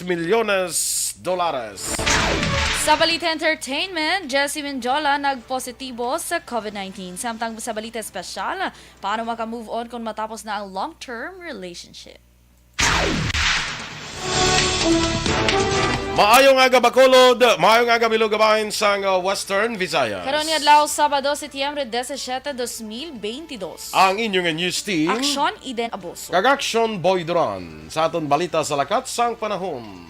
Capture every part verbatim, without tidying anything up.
milyones dolares. Sa balita entertainment, Jesse Mendiola nagpositibo sa covid nineteen. Samtang sa balita espesyal, paano maka-move on kung matapos na ang long-term relationship? Maayong aga, Bacolod. Maayong aga, Milogabayan sang, uh, Western Visayas. Karon nga adlaw, Sabado, Setyembre disisiete, dos mil beintidos. Ang inyong news team, Aksyon, Eden Abuso. Kag Aksyon, Boy Duran. Sa aton balita sa lakat sang panahon.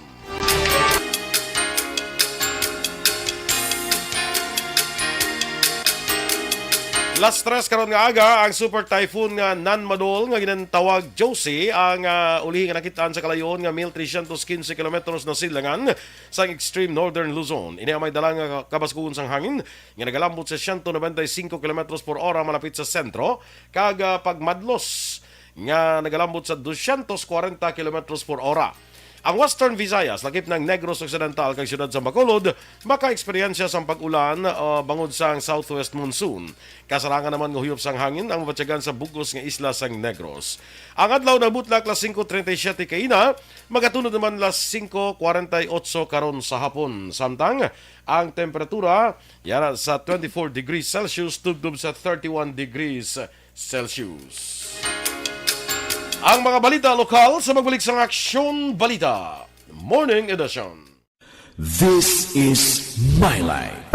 Las tres karon nga aga, ang super typhoon nga Nanmadol nga ginatawag Josie ang, ah, ulihi nga nakit-an sa kalayon nga mil trescientos quince kilometros na silangan sang extreme northern Luzon. Ini ang may dala nga kabaskugon sang hangin nga nagalambot sa siyento nobenta y singko kilometros por ora malapit sa sentro kag, ah, pagmadlos nga nagalambot sa dosyentos kwarenta kilometros por ora. Ang Western Visayas, lakip na ang Negros Occidental kag siyudad sa Bacolod, makaeksperyensya sang pag-ulan, ah, bangod sang southwest monsoon. Kasarangan naman nga huyop sang hangin ang mabatyagan sa bug-os nga isla sang Negros. Ang adlaw nabutlak las singko treinta y siete kaina, magatunod naman las singko kwarenta y otso karon sa hapon. Samtang ang temperatura yara sa twenty-four degrees Celsius tubtob sa thirty-one degrees Celsius. Ang mga balita lokal sa magbalik sang Aksyon Balita Morning Edition. This is My Life.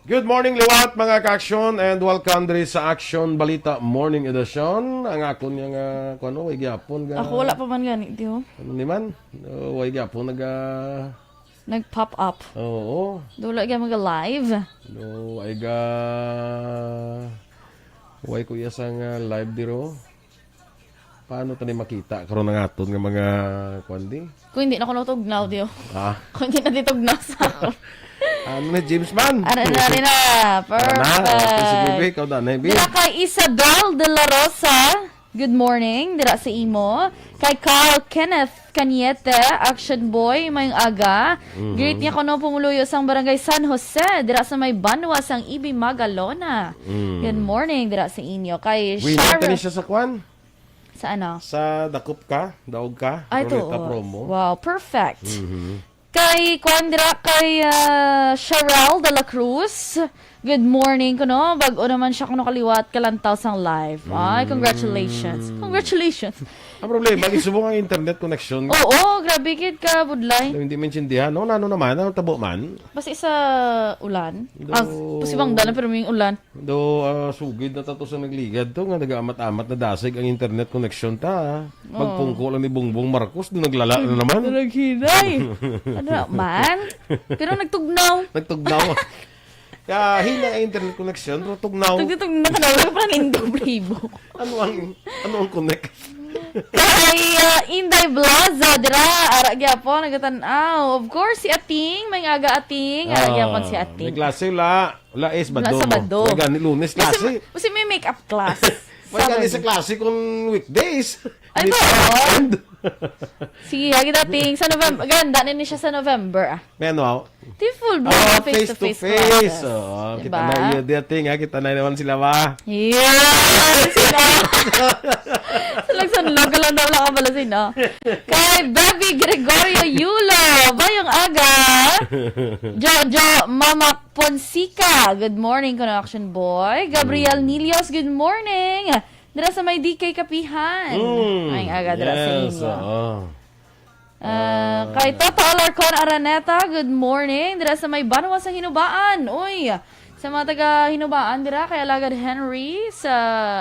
Good morning, liwat, mga ka-aksyon, and welcome diri sa Aksyon Balita Morning Edition. Ang akon nga, nga, kuno, way gyapon ga Ako wala pa man gani, tiyo. Ano ni man? Oh, way gyapon naga Nag-pop up. Oo. Dula gyud mag-live. No, ay ga Way ko iya sang, ah, live diro. Paano tani makita karon ang aton nga mga kuan di? Kung hindi na ko natugnaw, diyo. Ah. Kung hindi na titugnaw sa ako. Ano na, James man? Ara na, ara na. Ara na. Okay, sige, Perfect. Be. Ikaw, Danay, Be. Dira kay Isabel de la Rosa. Good morning. Dira sa imo. Kay Carl Kenneth Cañete, Action Boy, mayong aga. Mhm. Greet niya kuno pumuluyo sang Barangay San Jose, dira sa may banwa sang Ibi Magalona. Mm. Good morning, dira sa inyo. Kay Winner Sharon. Tani siya sa kwan? Sa ano? Sa Dakop Ka, Daog Ka, Ay, Ruleta to. Promo. Wow, perfect. Mhm. Kay kuan dira, kay, ah, Cheryl de la Cruz. Good morning kuno. Bag-o naman siya kuno kaliwat kalantaw sang live. Ay, congratulations. Mm. Congratulations. Ang problema, gisubong ang internet connection. Oo, grabe gid ka, budlay. Hindi maintindihan. No, ano naman? Ano tabo man? Basta sa ulan. Do- Ah, pusibang dalan, pero may ulan. Do, ah, sugid na tato sa nagligad to, nga nagaamat-amat na dasig ang internet connection ta, ah. Oo. Magpungko lang ni Bongbong Marcos, do naglala na naman. Naghinay. Ano man? Pero nagtugnaw. Nagtugnaw. Kaya hinay ang internet connection, pero tugnaw. Tugnaw, tugnaw ka na, wala pa nang indong libo. Ano ang, ano ang connect? Kay, ah, Inday Blaza, dira, ara gyapon, nagatan-aw. Of course, si Ating, may aga Ating, ara Ah, gyapon si Ating. May klase, wala. Wala, eh, Sabado. Wala, Sabado. Wala gani, Lunes, Kasi klase. ma-, kasi may makeup class. Wala gani sa Sabado. Klase kung weekdays. Ay, Weekend. Oo. Sige, agi dating sa November. Ganda na ni siya sa November, ah. May ano, ah? Di full blown Ah, face to face face to face. Classes. Oo, kita Diba? na iya dating, ah. Kita na naman sila, ba? Yes! Sila. Sa nagsanlog ka lang daw, wala ka pala sino. Kay Bobby Gregorio Yulo, bayong aga. Jojo, Mama Ponsica, good morning, Connection Boy. Gabriel Mm. Nilios, good morning. Dira sa may D K Kapihan. Mm. Ay, aga dira sa Yes, inyo. Oo. Ah, Ah. Kay Toto Alarcon Araneta, good morning. Dira sa may Banwa sa Hinubaan. Uy, sa mga taga Hinubaan dira, kay Alagad Henry sa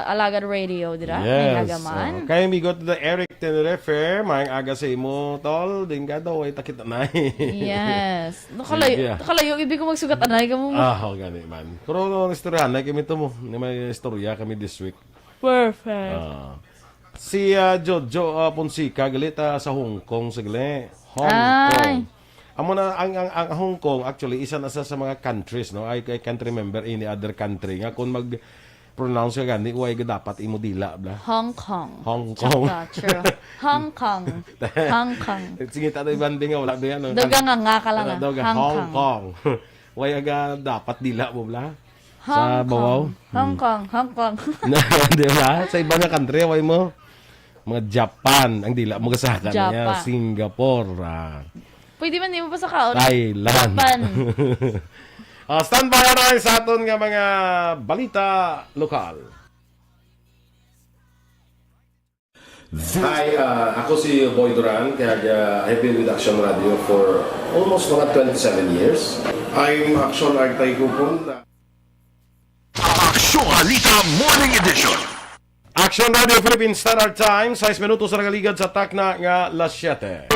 Alagad Radio dira. Yes. May aga man. Oh. Kay Amigo to the Eric Tenerife, maayong aga sa imo, tol. Din ka daw, ay takit anay. Yes. Nakalayo, Sige. nakalayo, ibig ko magsugat anay ka mo. Ah, oh, gani man. Pero ang istoryahan, ay kami to mo. May istorya kami this week. Perfect. Ah. Si, ah, Jojo, ah, Fonseca, gali ta sa Hong Kong, sa gali. Hong Ay. Kong. Amo na, ang, ang, ang Hong Kong, actually, isa na sa, sa mga countries, no? I, I can't remember any other country nga kung mag-pronounce ka gani, way ga dapat imo dila, bla. Hong Kong. Hong Kong. Tsaka, true. Hong Kong. Hong Kong. Sige, tatay Bandi nga, wala ba yan, no? Daga nga nga ka lang, Ano, ah. daga, Hong Hong Kong. Kong. Way aga dapat dila mo, bla? Sa Hong Kong. Bawaw? Hong Kong, Hong Kong. Di ba? Sa iba nga country, away mo. Mga Japan, ang dila, mga saka na niya. Japan. Singapore, ah. Pwede man, di mo pa sa kaon. Thailand. Japan. Ah, standby na sa aton nga mga balita lokal. Hi, uh, ako si Boy Duran, kag uh, I've been with Action Radio for almost mga twenty-seven years. I'm Action Artay Kupon. Aksyon Balita Morning Edition. Action Radio Philippines Standard Time, sais minutos na nagaligad sa takna nga las siete.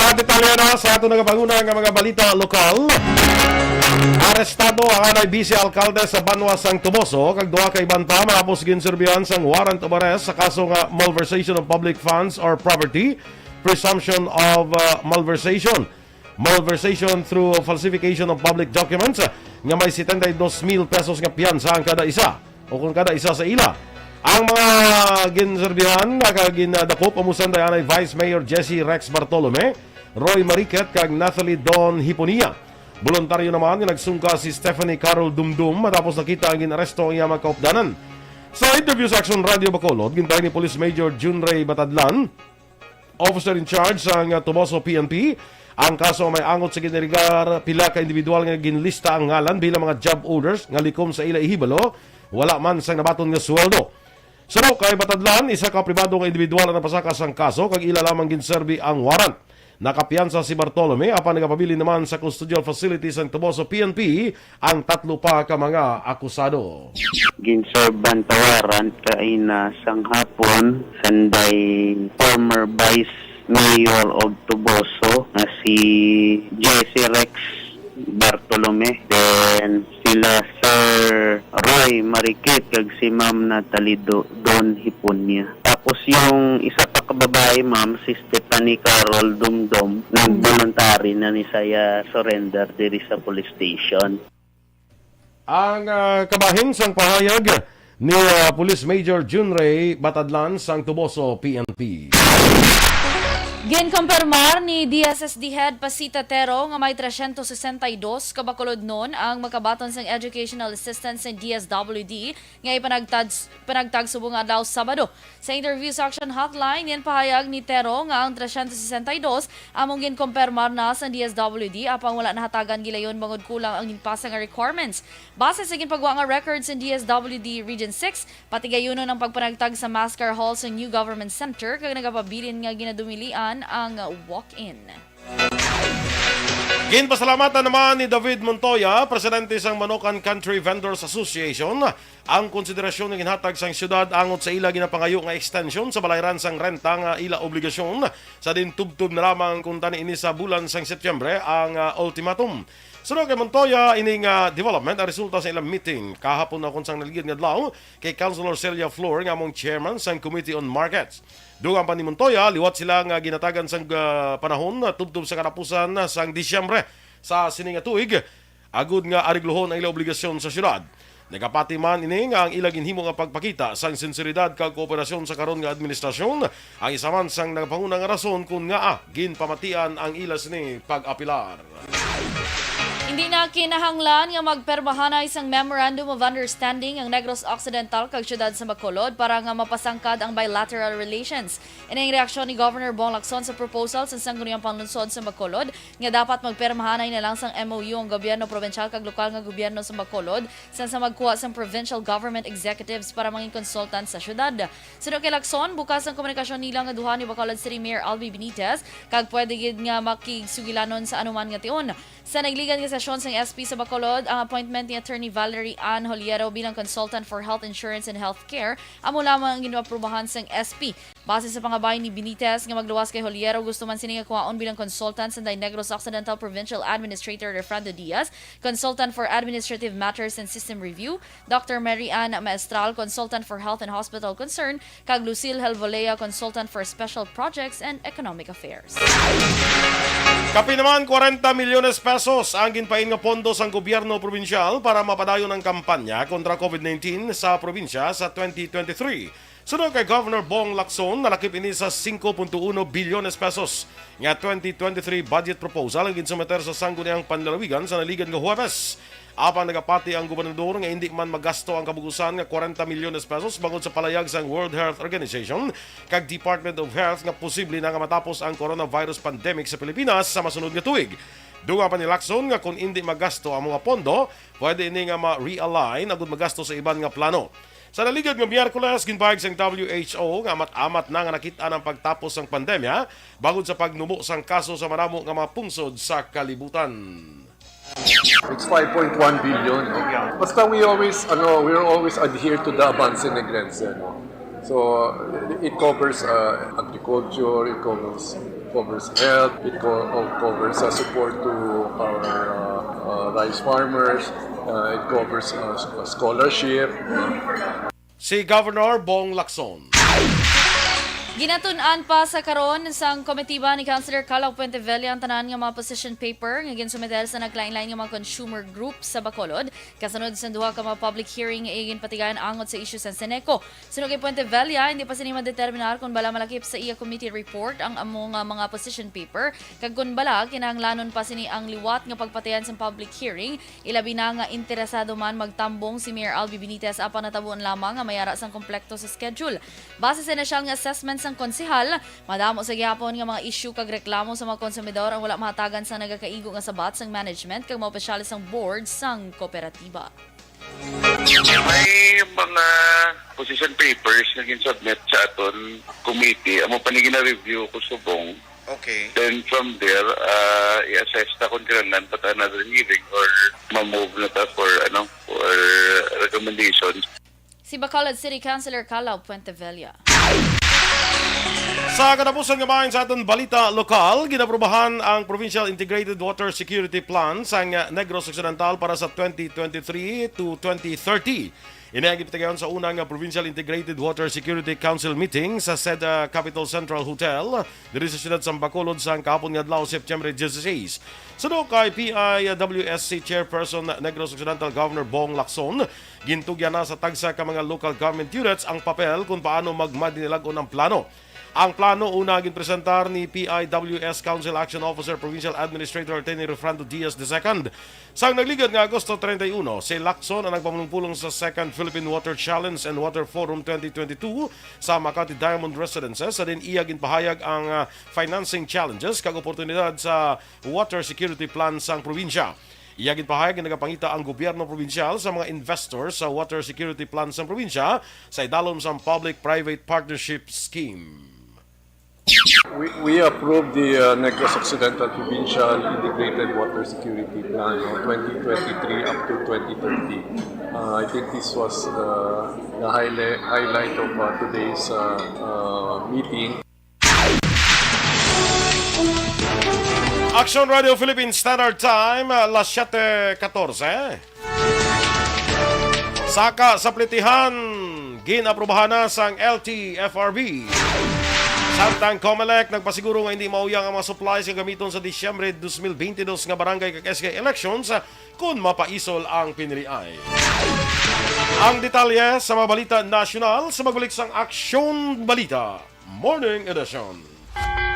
Sa detalye na sa ato nagapanguna nga mga balita lokal, arestado ang anay vice alkalde sa banwa sang Toboso kag duha ka iban pa matapos ginserbihan sang warrant of arrest sa kaso nga malversation of public funds or property, presumption of uh, malversation, malversation through falsification of public documents, uh, nga may setenta y dos mil pesos nga piyansa ang kada isa o kung kada isa sa ila. Ang mga ginserbihan nga ginadakop amo sanday anay Vice Mayor Jesse Rex Bartolome, Roy Mariquet kag Natalie Don Hiponia. Boluntaryo naman nga nagsungka si Stephanie Carol Dumdum matapos nakita ang ginaresto ang iyang mga kaupdanan. Sa interview sa Action Radio Bacolod, gintahan ni Police Major Junray Batadlan, officer in charge sang, uh, Toboso P N P, ang kaso may angot sa ginirigar pila ka individual nga ginlista ang ngalan bilang mga job orders nga likom sa ila ihibalo, wala man sang nabaton nga sweldo. Suno kay Batadlan, isa ka pribado nga individual ang napasaka sang kaso kag ila lamang ginserbi ang warrant. Nakapiyansa si Bartolome apan nagapabilin naman sa custodial facility sang Toboso P N P ang tatlo pa ka mga akusado. Ginserban ta warrant kaina sang hapon, sanday former Vice Mayor of Toboso nga si Jesse Rex Bartolome, then sila Sir Roy Marikit kag si Ma'am Natalie Do-, Don Hipunya. Tapos yung isa pa ka babae, ma'am, si Stephanie Carol Dumdum, nag-voluntary na ni siya surrender diri sa police station. Ang, ah, kabahin sang pahayag ni, ah, Police Major Junray Batadlan sang Toboso P N P. Ginkumpirmar ni D S S D Head Pasita Tero nga may trescientos sesenta y dos ka Bacolodnon ang makabaton sang educational assistance sang D S W D nga ipanagtad-, panagtag subong adlaw Sabado. Sa interview sa Action Hotline, ginpahayag ni Tero nga ang trescientos sesenta y dos among ginkumpirmar na sa D S W D, apang wala nahatagan gilayon bangod kulang ang ginpasa nga requirements. Base sa ginpagwa nga records sa D S W D Region six, patigayunon ang pagpanagtag sa Mascar Hall sa New Government Center kag nagapabilin nga ginadumilian ang walk-in. Ginpasalamatan naman ni David Montoya, presidente sang Manokan Country Vendors Association, ang konsiderasyon nga ginhatag sang siyudad angot sa ila ginapangayo nga extension sa balayran sang renta nga ila obligasyon, sa diin tubtob na lamang kuntani ini sa bulan sang Setyembre ang, ah, ultimatum. Suno kay Montoya, ining, ah, development ang resulta sa ilang meeting kahapon, o kon sang naligid nga adlaw, kay Councilor Celia Flor nga among chairman sang Committee on Markets. Dugang pa ni Montoya, liwat sila nga ginatagan sang, ah, panahon, ah, tubtob sa katapusan, ah, sang Disyembre sa sini nga tuig, agud nga areglohon ang ila obligasyon sa siyudad. Nagapati man ini nga ang ila ginhimo nga pagpakita sang sinseridad kag kooperasyon sa karon nga administrasyon, ang isa man sang nagapanguna nga rason kon ngaa ginpamatian ang ila sini pag-apelar. Hindi na kinahanglan nga magpermahanay sang Memorandum of Understanding ang Negros Occidental kag Siyudad sa Bacolod para nga mapasangkad ang bilateral relations. Ini ang reaksyon ni Governor Bong Lacson sa proposal sa Sangguniang Panlungsod sa Bacolod nga dapat magpermahanay na lang sang M O U ang gobyerno probinsyal kag lokal nga gobyerno sa Bacolod sang sa magkuha sang provincial government executives para mangin consultant sa siyudad. Suno kay Lacson, bukas ang komunikasyon nila nga duha ni Bacolod City Mayor Albi Benitez kag pwede gid nga makigsugilanon sa anuman nga tion. Sa nagligad nga sesyon sang S P sa Bacolod, ang appointment ni Attorney Valerie Ann Holiero bilang Consultant for Health Insurance and Healthcare amo lamang ang ginaprubahan sang S P. Base sa pangabay ni Benitez nga magluwas kay Holiero, gusto man sini nga kuhaon bilang consultant sanday Negros Occidental Provincial Administrator Refrando Diaz, Consultant for Administrative Matters and System Review, Doctor Mary Ann Maestral, Consultant for Health and Hospital Concern, kag Lucille Helvolea, Consultant for Special Projects and Economic Affairs. Kapin naman kwarenta milyones pesos ang ginpain nga pondo sang gobyerno probinsyal para mapadayon ang kampanya kontra COVID nineteen sa probinsya sa twenty twenty-three. Suno kay Governor Bong Lacson, nalakip ini sa singko punto uno bilyones pesos nga twenty twenty-three budget proposal nga ginsumiter sa Sangguniang Panlalawigan sa naligan nga Huwebes. Apan nagapati ang gobernador nga indi man magasto ang kabugusan nga kwarenta milyones pesos bangod sa palayag sang World Health Organization kag Department of Health nga posible na nga matapos ang coronavirus pandemic sa Pilipinas sa masunod nga tuig. Dunga pa ni Lacson nga kon indi magasto ang mga pondo, pwede ini nga ma-realign agud magasto sa iban nga plano. Sa naligan nga Miyerkules, ginpahayag sang W H O nga amat-amat na nga nakit-an ang pagtapos sang pandemya bangod sa pagnubo sang kaso sa maramo nga mga pungsod sa kalibutan. It's five point one billion. No? Basta we always, ano, we always adhere to the avance and regrets. Ano? So it covers uh, agriculture, it covers covers health, it co- uh, covers uh, support to our uh, uh, rice farmers, uh, it covers uh, s- scholarship. Si Governor Bong Lacson. Ginatun-an pa sa karon sang komitiba ni Councilor Carlo Puentevella ang tanan nga mga position paper nga ginsumiter sa naglain-lain nga mga consumer groups sa Bacolod, kasunod sa duha ka mga public hearing nga iya ginpatigayon angot sa isyu sa Seneco. Suno kay Puentevella, hindi pa sini madeterminar kon bala malakip sa iya committee report ang amo nga mga position paper, kag kon bala kinahanglanon pa sini ang liwat nga pagpatigayon sang public hearing, ilabi na nga interesado man magtambong si Mayor Albi Benitez apan natabuan lamang nga may ara sang komplekto sa schedule. Base sa inisyal nga assessment sang konsehal, madamo sa gihapon nga mga isyu kag reklamo sa mga konsumidor ang wala mahatagan sang nagakaigo nga sabat sang management kag mga opisyales sang board sang kooperatiba. May mga position papers nga gin-submit sa aton committee. Amo pa ni gina-review ko subong. Okay. Then from there, uh, i-assess ta kung kinahanglan pa ta another hearing or ma-move na ta for, ano, for recommendations. Si Bacolod City Councilor Carlo Puentevella. Sa katapusan nga bahin sa aton balita lokal, ginaprubahan ang Provincial Integrated Water Security Plan sang Negros Occidental para sa twenty twenty-three to twenty thirty. Ini ang gipatigayon sa una nga Provincial Integrated Water Security Council meeting sa SEDA Capitol Central Hotel diri sa siyudad sang Bacolod sang kahapon nga adlaw, September dieciséis. Suno kay P I W S C Chairperson Negros Occidental Governor Bong Lacson, gintugyan na sa tagsa ka mga local government units ang papel kung paano magmadinilag-on ang plano. Ang plano una ginpresentar ni P I W S Council Action Officer Provincial Administrator Attorney Refrando Diaz the second. Sang nagligad nga Agosto treinta y uno, si Lacson ang nagpamulong-pulong sa Second Philippine Water Challenge and Water Forum twenty twenty-two sa Makati Diamond Residences, sa din iya ginpahayag ang ah, financing challenges kag oportunidad sa water security plan sang probinsya. Iya ginpahayag nga nagapangita ang gobyerno probinsyal sa mga investor sa water security plan sang probinsya sa idalom sang public-private partnership scheme. We, we approved the uh, Negros Occidental Provincial Integrated Water Security Plan, no, twenty twenty-three up to twenty thirty. Uh, I think this was uh, the highlight, highlight of uh, today's uh, uh, meeting. Action Radio Philippine Standard Time, alas siyete katorse. Saka sa plitihan, gin-aprubahan na sang L T F R B. Samtang Comelec nagpasiguro nga hindi mauyang ang mga supplies nga gamiton sa Disyembre twenty twenty-two nga barangay kag S K elections kon mapaisol ang piniliay. Ang detalye sa mga balita nasyonal sa magbalik sang Aksyon Balita Morning Edition.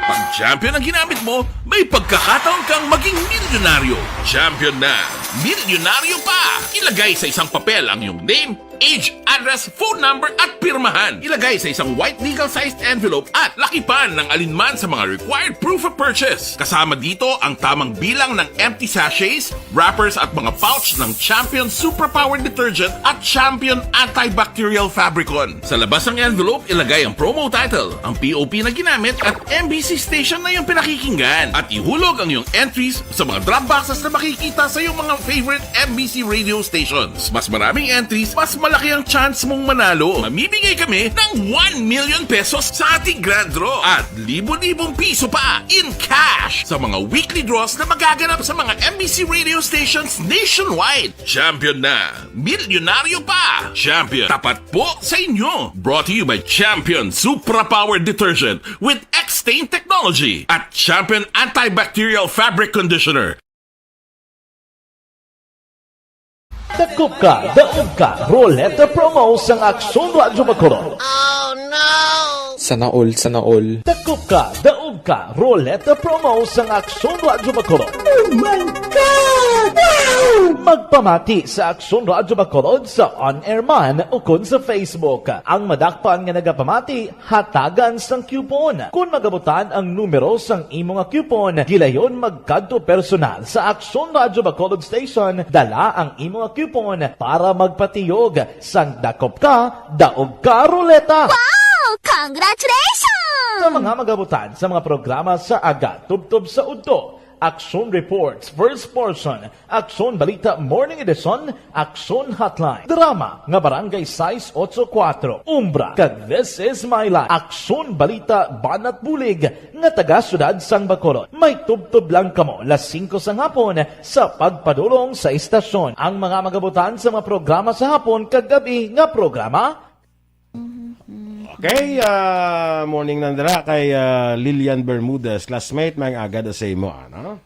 Pag champion ang ginamit mo, may pagkakataon kang maging milyonaryo. Champion na! Milyonaryo pa! Ilagay sa isang papel ang iyong name, age, address, phone number at pirmahan. Ilagay sa isang white legal-sized envelope at lakipan ng alinman sa mga required proof of purchase. Kasama dito ang tamang bilang ng empty sachets, wrappers at mga pouch ng Champion Superpower Detergent at Champion Antibacterial Fabricon. Sa labas ng envelope, ilagay ang promo title, ang P O P na ginamit at M B C station na iyong pinakikinggan. At ihulog ang iyong entries sa mga drop boxes na makikita sa iyong mga favorite M B C radio stations. Mas maraming entries, mas malaki ang chance mong manalo. Mamimigay kami ng one million pesos sa ating grand draw at libo-libong piso pa in cash sa mga weekly draws na magaganap sa mga M B C radio stations nationwide. Champion na! Milyonaryo pa! Champion, tapat po sa inyo! Brought to you by Champion Supra Power Detergent with X-Stain Technology at Champion Antibacterial Fabric Conditioner. Dakop ka, daog ka, Roleta Promo sang Aksyon Radyo Bacolod. Sana all, sana all. Dakop ka, daog ka, Roleta Promo sang Aksyon Radyo Bacolod. Oh my God! Wow! Magpamati sa Aksyon Radyo Bacolod sa on-air man ukon sa Facebook. Ang madakpan nga nagapamati, hatagan sang coupon. Kon magabutan ang numero sang imo nga coupon, gilayon magkadto personal sa Aksyon Radyo Bacolod Station, dala ang imo nga coupon para magpatiyog sang dakop ka, daog ka, Roleta! Wow! Congratulations! Sa mga magabutan sa mga programa sa aga, tubtob sa udto, Aksyon Reports, First Portion, Aksyon Balita Morning Edition, Aksyon Hotline, drama nga Barangay sais ocho kuwatro, Umbra, kag This Is My Life, Aksyon Balita Banat Bulig nga taga Siyudad sang Bacolod. May tubtob lang kamo las singko sang hapon sa pagpadulong sa istasyon. Ang mga magabutan sa mga programa sa hapon kag gab-i nga programa. Okay, ah, morning nandra kay, ah, Lilian Bermudez, classmate, may aga da sa imo, ano?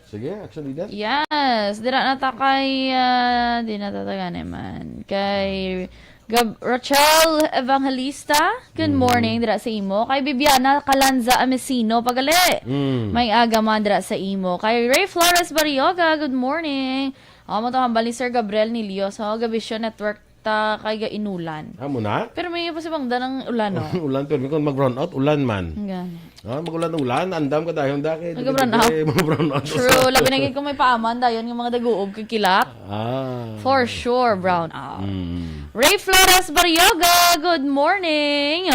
Sige, action leader. Yes, dira na ta kay, ah, di na ta tagani man. Kay Gab-, Rachel Evangelista, good Mm. morning dira sa imo. Kay Bibiana Calanza Amesino, pagali. Mm. May aga man dira sa imo. Kay Ray Flores Barrioga, good morning. Amo to hambal ni Sir Gabriel Nilio sa Gabisyo Network ta kay ga inulan. Amo na? Pero may pa si Bangda ng ulan, no? Ulan, pero kung mag-brown out, ulan man. Ang gani. Ah, mag-ulan-ulan, andam ka dahil da kay Nag-brown out. Mag-brown out. True, labi na gid kung may paaman dayon nga mga daguob kay kilat. Ah. For sure, brown out. Mm. Ray Flores Barrioga, good morning.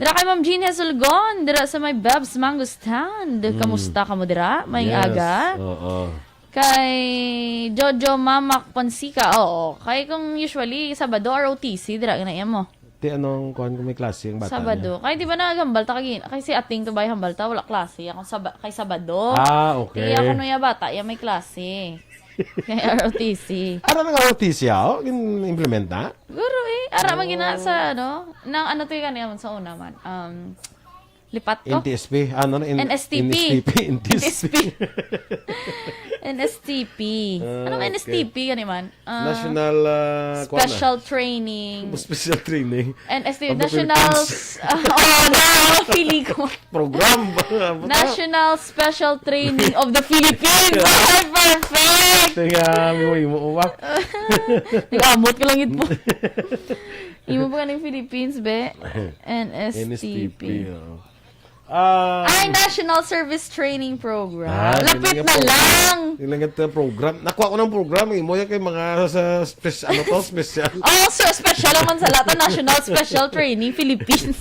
Dira kay Ma'am Jean Hesulgon, dira sa may Bebs Mango Stand. Mm. Kamusta kamo dira? May Yes, aga? Oo. Kay Jojo Mama Consica, oo. Kay kung usually, Sabado, R O T C, dira na iya mo. Ti, anong kuwan kung may klase ang bata Sabado. Niya? Kay di ba nagambal ta kay, kay si Ating Tubay hambal ta, wala klase. Akong saba-, kay Sabado. Ah, okay. Kaya ako nuya bata, iya may klase. Kay R O T C. Ano nang R O T C, oh? Gin-implement na? Guro eh. Ara man gina Oh. sa, ano, nang ano to yung kaniya man sa una man. Um, lipat ko? N T S P. Ano na? N-, N S T P. N S T P. N T S P. N S T P. Ah, Anong okay. N S T P gani man? Ah, National, ah, kuwan na. Special Training. Special Training. N S T P, Of the National Philippines. S-, ah, oh, na, pili ko. Program. National Special Training of the Philippines. Ay, perfect! Kaya, may mo, mo, uwa. Nag-amot ko lang ito. Imo pa ka ng Philippines, be? N S T P. N S T P, oo. Ah, Ay, National Service Training Program. Ah, Lapit yun nga na program. lang. Yun lang yung program. Nakuha ko ng program, eh. Mo yan kay mga sa spes-, ano to, special. Oh, so special naman sa lahat. National Special Training Philippines.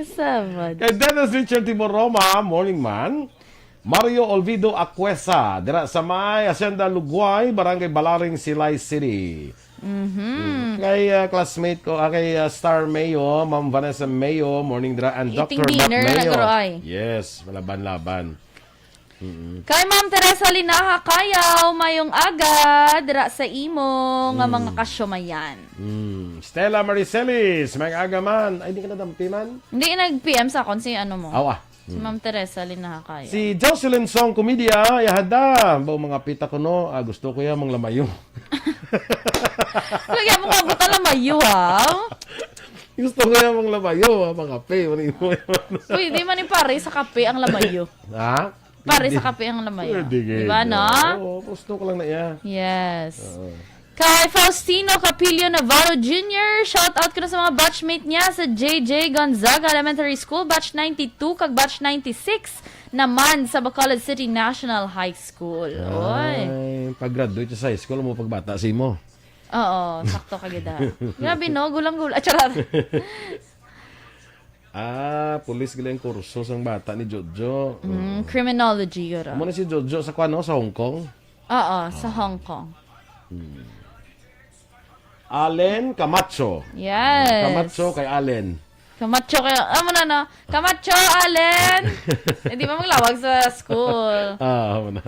Sabad. Kay Dennis Richard Timoroma, morning man. Mario Olvido Acuesa, dira sa may Hacienda Lugway, Barangay Balaring, Silay City. Mhm. Mm. Kay, ah, classmate ko, ah, kay, ah, Star Mayo, Ma'am Vanessa Mayo, morning dira, and Eating Doctor Mac dinner na, Mayo. guro, ay. Yes, malaban-laban. Mm-mm. Kay Ma'am Teresa Linaha Kayaw, mayong aga, dira sa imo nga Mm. mga kasyomayan. Mm. Stella Maricelis, may aga man. Ay, di ka nadampi man? Hindi, nag-P M sa akon si ano mo. Awa. Si Hmm. Ma'am Teresa Linaha Kayaw. Si Jocelyn Song Comedia, yahada. Ba, mga pita ko, no? Ah, gusto ko yan, mang lamayo. Lagyan mo nga buta lamayo, ha? Gusto ko yan, mang lamayo, ha? Mga pe, mani mo yan. Pwede man ipare sa kape ang lamayo. Ha? Pare Pwede. sa kape ang lamayo. Pwede, Di ba, gid. no? Oo, gusto ko lang na iya. Yes. Oo. Kay Faustino Capillo Navarro Junior, shout out ko na sa mga batchmate niya sa J J Gonzaga Elementary School, batch ninety-two kag batch ninety-six naman sa Bacolod City National High School. Oy. Ay, pag-graduate sa high school, mo pagbata si mo. Oo, sakto ka gid, ah. Grabe, no? Gulang-gula. Ah, charot. Ah, pulis gali ang kurso sang bata ni Jojo. Mm, Oo. criminology, guro. Amo na si Jojo sa kuwan, no? Sa Hong Kong? Oo, sa Ah. Hong Kong. Hmm. Allen Camacho. Yes. Camacho kay Allen. Camacho kay, amo na, no? Camacho, Allen! Eh, di ba maglawag sa school? Ah, amo na.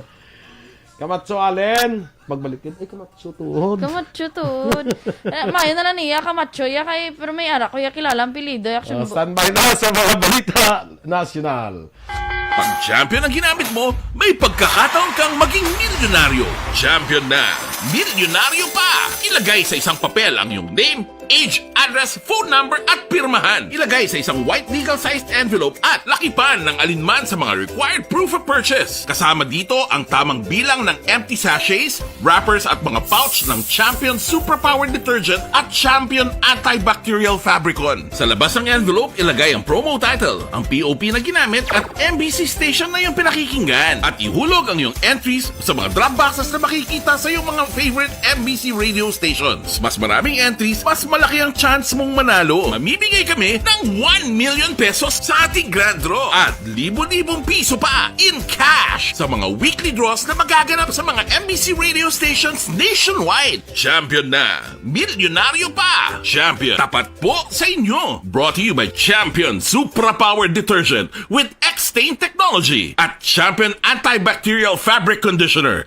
Camacho, Allen! Pagbalik, "Ay, Camacho tuod." Camacho tuod. Eh, mayo na lang niya, Camacho, ya kay, pero may ara ko, ya kilala ang apelyido, ya. Ah, standby na sa mga balita nasyonal. Pag champion ang ginamit mo, may pagkakataon kang maging milyonaryo. Champion na, milyonaryo pa! Ilagay sa isang papel ang iyong name, age, address, phone number, at pirmahan. Ilagay sa isang white legal-sized envelope at lakipan ng alinman sa mga required proof of purchase. Kasama dito ang tamang bilang ng empty sachets, wrappers, at mga pouch ng Champion Superpower Detergent at Champion Antibacterial Fabricon. Sa labas ng envelope, ilagay ang promo title, ang P O P na ginamit, at M B C station na iyong pinakikinggan. At ihulog ang iyong entries sa mga drop boxes na makikita sa iyong mga favorite M B C radio stations. Mas maraming entries, mas malaki ang chance mong manalo. Mamimigay kami ng one million pesos sa ating grand draw at libo-libong piso pa in cash sa mga weekly draws na magaganap sa mga M B C radio stations nationwide. Champion na! Milyonaryo pa! Champion, tapat po sa inyo! Brought to you by Champion Supra Power Detergent with X-Stain Technology at Champion Antibacterial Fabric Conditioner.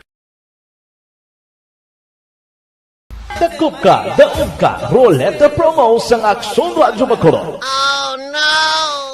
Dakop ka, daog ka, Roleta Promo sang Aksyon Radyo Bacolod.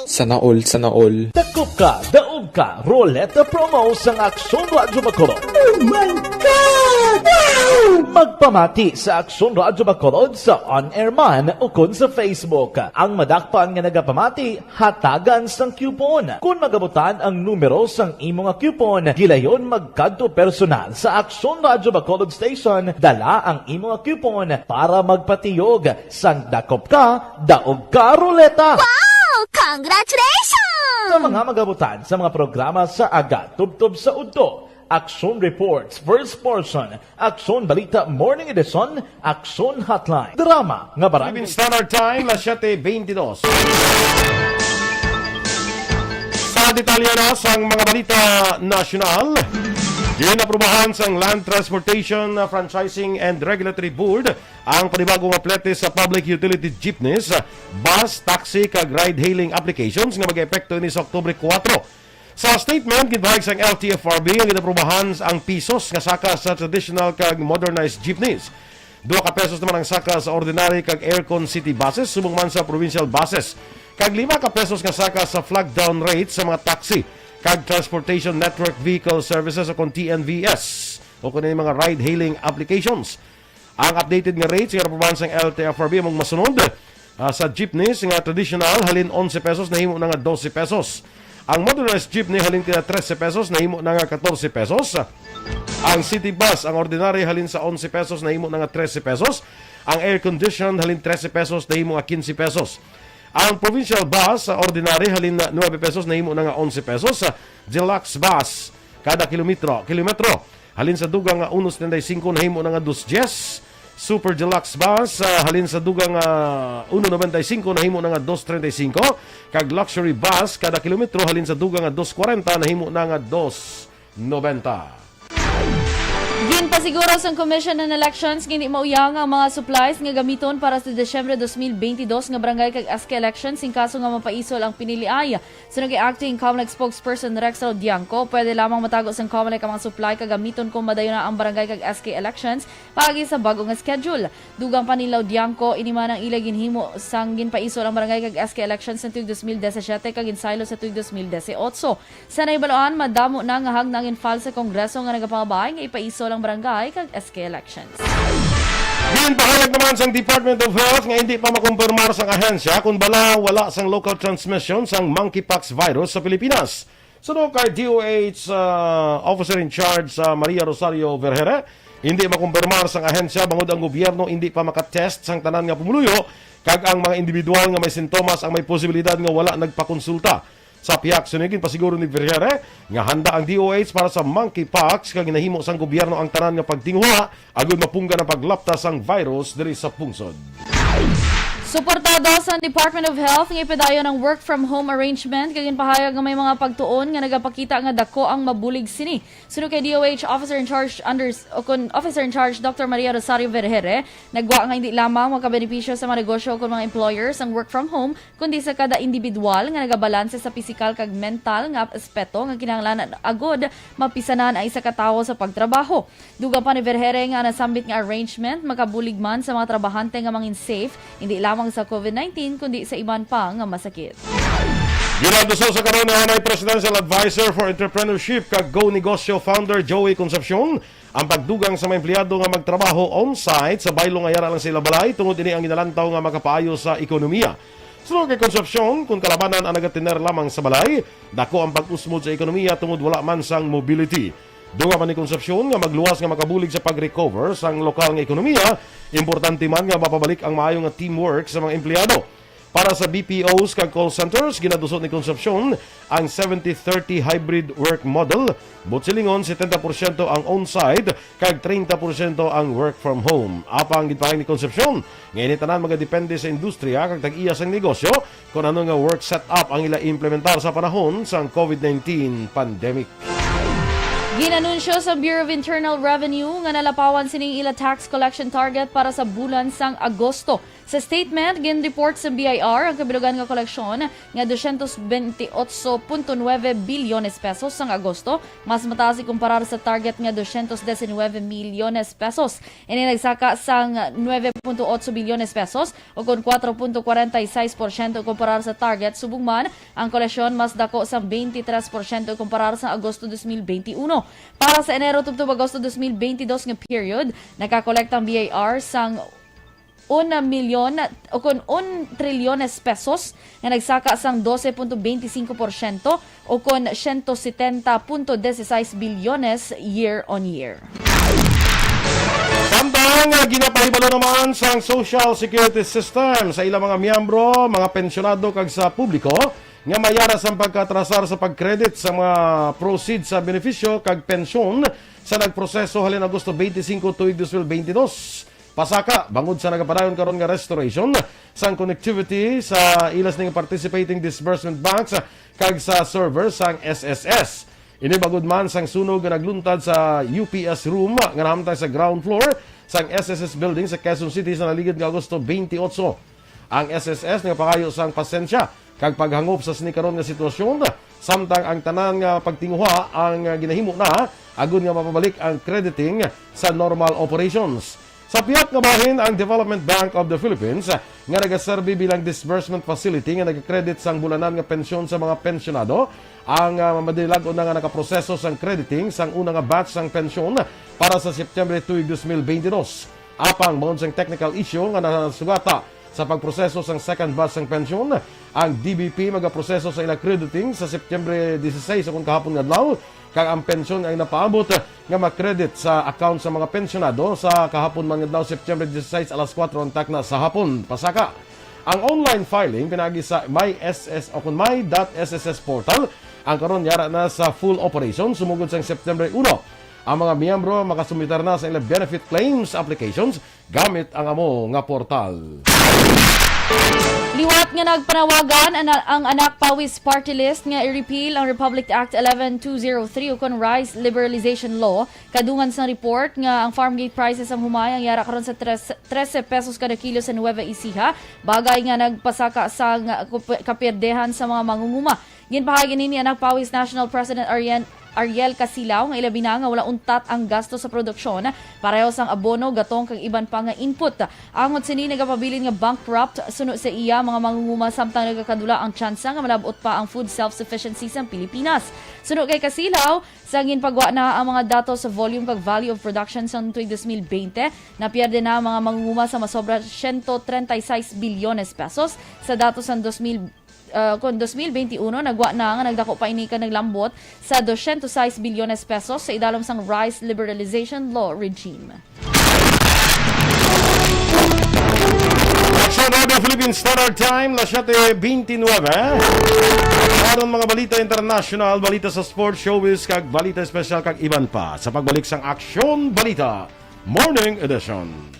Sana all, sana all. Dakop ka, daog ka, Roleta Promo sang Aksyon Radyo Bacolod. Oh my God! Wow! Magpamati sa Aksyon Radyo Bacolod sa on-air man ukon sa Facebook. Ang madakpan nga nagapamati, hatagan sang coupon. Kon magabutan ang numero sang imo nga coupon, gilayon magkadto personal sa Aksyon Radyo Bacolod Station, dala ang imo nga coupon para magpatiyog sang Dakop Ka, Daog Ka Roleta. Wow! Congratulations! Sa mga magabutan sa mga programa sa aga tubtob sa udto, Aksyon Reports First Portion, Aksyon Balita Morning Edition, Aksyon Hotline, drama nga barangay. Philippine Standard Time, las siete veintidós. Sa detalye na sang mga balita nasyonal, ginaprubahan sang Land Transportation Franchising and Regulatory Board ang panibago nga plete sa public utility jeepneys, bus, taxi, kag ride-hailing applications nga mag-epekto ini sa Oktubre kuwatro. Sa statement, ginpahayag sang L T F R B nga ginaprubahan ang pisos nga saka sa traditional kag modernized jeepneys. Duha ka pesos naman ang saka sa ordinary kag aircon city buses, subong man sa provincial buses. Kag lima ka pesos nga saka sa flag down rate sa mga taxi kag transportation network vehicle services o kon T N V S o kon mga ride-hailing applications. Ang updated nga rates nga ginaprubahan sang L T F R B amo ang masunod, ah, sa jeepneys nga traditional, halin onse pesos nahimo na nga dose pesos. Ang motorized jeepney halin kina trese pesos nahimo na nga katorse pesos. Ang city bus, ang ordinary, halin sa onse pesos nahimo na nga trese pesos. Ang air conditioned halin trese pesos nahimo nga kinse pesos. Ang provincial bus, sa ordinary, halin na nuebe pesos nahimo na nga onse pesos. Deluxe bus, kada kilometro, kilometro, halin sa dugang nga uno setenta y cinco nahimo na nga dos dies. Super Deluxe Bus, ah, halin sa dugang nga uno noventa y cinco nahimo na nga dos treinta y cinco, kag Luxury Bus kada kilometro halin sa dugang nga dos kwarenta nahimo na nga dos noventa. Ginpasiguro sang Commission on Elections nga hindi mauyang ang mga supplies nga gamiton para sa Disyembre dos mil bentidós nga barangay kag S K elections in kaso nga mapaisol ang piniliay. Suno kay Acting Comelec Spokesperson Rex Laudianco, pwede lamang matago sang Comelec ang mga supply kag gamiton kon madayon na ang barangay kag S K elections paagi sa bag-o nga schedule. Dugang pa ni Laudianco, ini man ang ila ginhimo sang ginpaisol ang barangay kag S K elections sa tuig dos mil disisiete kag ginsaylo sa tuig dos mil disiotso. Sa nahibaluan, madamo na nga hagna ang ginfile sa Kongreso nga nagapangabay nga ipaisol ang barangay kag S K elections. Ginpahayag naman sang Department of Health nga hindi pa makumpirmar sang ahensya kung bala wala sang local transmission sang monkeypox virus sa Pilipinas. Suno kay D O H, ah, Officer in Charge, ah, Maria Rosario Vergere, hindi makumpirmar sang ahensya bangod ang gobyerno hindi pa makatest sang tanan nga pumuluyo kag ang mga individual nga may sintomas ang may posibilidad nga wala nagpakonsulta. Sa pihak sini, ginpasiguro ni Vergere nga handa ang D O H para sa monkeypox kag ginahimo sang gobyerno ang tanan nga pagtinguha agud mapunggan ang paglapta sang virus diri sa pungsod. Suportado sa Department of Health nga ipadayon ang work from home arrangement kag ginpahayag nga may mga pagtuon nga nagapakita nga dako ang mabulig sini. Suno kay D O H Officer in Charge Anders, o kon Officer in Charge Doctor Maria Rosario Vergere, nagwa nga hindi lamang makabenepisyo sa mga negosyo o kon mga employers ang work from home, kundi sa kada individual nga nagabalanse sa pisikal kag mental nga aspeto nga kinahanglan agud mapisanan ang isa ka tawo sa pagtrabaho. Dugang pa ni Vergere nga nasambit nga arrangement makabulig man sa mga trabahante nga mangin safe, hindi lamang sa COVID nineteen kundi sa iban pa nga masakit. Ginatuso sa karon ni Hanay Presidential Advisor for Entrepreneurship kag Go Negosyo founder Joey Concepcion ang pagdugang sa mga empleyado nga magtrabaho on-site sa baylo nga yara lang sa ila balay tungod ini ang ginalantaw nga makapaayo sa ekonomiya. Suno kay Concepcion, kung kalabanan ang nagatiner lamang sa balay, dako ang pag-usmod sa ekonomiya tungod wala man sang mobility. Dugang man ni Concepcion nga magluwas nga makabulig sa pag-recover sang lokal nga ekonomiya, importante man nga mapabalik ang maayo nga teamwork sa mga empleyado. Para sa B P Os kag call centers, ginaduso ni Concepcion ang seventy thirty hybrid work model. Buot silingon, setenta porsyento ang on-site kag treinta porsyento ang work from home. Apang ginpahayag ni Concepcion nga ini tanan magadepende sa industriya kag tag-iya sang negosyo kon ano nga work setup ang ila implementar sa panahon sang COVID nineteen pandemic. Ginanunsyo sa Bureau of Internal Revenue nga nalapawan sining ila tax collection target para sa bulan sang Agosto. Sa statement, gin-report sa B I R ang kabilugan nga koleksyon nga dosyentos bentiocho punto nuebe bilyones pesos sang Agosto, mas mataas ikumparar sa target nga dosyentos disinwebe milyones pesos. Ini nagsaka sang nuebe punto otso bilyones pesos, o kon kuwatro punto kwarenta y seis porsyento kumparar sa target, subong man ang koleksyon mas dako sang bente tres porsyento kumparar sa Agosto dos mil bente uno. Para sa Enero tubtob Agosto dos mil bente dos nga period, nakakolekta ang B I R sang un milyon, o kon un trilyones pesos, nga nagsaka sang dose punto bente singko porsyento, o kon siyento setenta punto dieciséis bilyones year on year. Samtang, ah, ginapahibalo naman sang Social Security System sa ilang mga miyembro, mga pensyonado kag sa publiko nga may yara sang pagkaatrasar sa pag-credit sa mga proceeds sa benepisyo kag pensyon sa nagproseso halin Agosto twenty-five tuig dos mil twenty-two. Pasaka, bangod sa nagapadayon karon nga restoration sang connectivity sa ila sini nga participating disbursement banks kag sa server sang S S S. Ini bangod man sang sunog nga nagluntad sa U P S room nga nahamtang sa ground floor sang S S S building sa Quezon City sa naligid nga Agosto twenty-eight. Ang S S S nagapangayo sang pasensya kag paghangop sa sini karon nga sitwasyon, samtang ang tanan nga pagtinguha ang ginahimo na agud nga mapabalik ang crediting sa normal operations. Sa pihak nga bahin, ang Development Bank of the Philippines, nga nagaserbi bilang disbursement facility nga nagakredit sang bulanan nga pensyon sa mga pensyonado, ang, ah, madinalag-on na nga nakaproseso sang crediting sang una nga batch sang pensyon para sa September tuig dos mil bente dos. Apang bangod sang technical issue nga nasugata sa pagproseso sang second batch sang pensyon, ang D B P magaproseso sa ila crediting sa September dieciséis, o kon kahapon nga adlaw, kag ang pensyon ay napaabot nga ma-credit sa account sa mga pensyonado sa kahapon man nga adlaw, September dieciséis, alas kuwatro ang takna sa hapon. Pasaka, ang online filing pinaagi sa My S S o kon my dot S S S portal ang karon yara na sa full operation sumugod sang September uno. Ang mga miyembro makasumitar na sa ilang benefit claims applications gamit ang amo nga portal. Liwat nga nagpanawagan ang, ang Anak Pawis Party List nga i-repeal ang Republic Act eleven two zero three ukon Rice Liberalization Law, kadungan sang report nga ang farm gate prices ang humay ang yara karon sa tres, trese pesos kada kilo sa Nueva Ecija, bagay nga nagpasaka sang kap-, kapierdehan sa mga mangunguma. Ginpahayag ini ni Anak Pawis National President Ariel, Ariel Casilaw nga ilabi na nga wala untat ang gasto sa produksyon, pareho sang abono, gatong kag iban pa nga input. Angot sini, nagapabilin nga bankrupt suno sa iya mga mangunguma, samtang nagakadula ang tsansa nga malab-ot pa ang food self-sufficiency sang Pilipinas. Suno kay Casilaw, sa ginpagwa na ang mga datos sa volume kag value of production sang tuig dos mil bente, napierde na ang mga mangunguma sa masobra siyento treinta y seis bilyones pesos. Sa datos sang dos mil ah, kon dos mil bente uno, nagwa na nga nagdako pa ini kag naglambot sa dosyentos sais bilyones pesos sa idalom sang Rice Liberalization Law regime. Aksyon Radio Philippine Standard Time, las siete veintinueve. Karon, mga balita international, balita sa sports, showbiz, kag balita espesyal, kag iban pa sa pagbalik sang Aksyon Balita Morning Edition.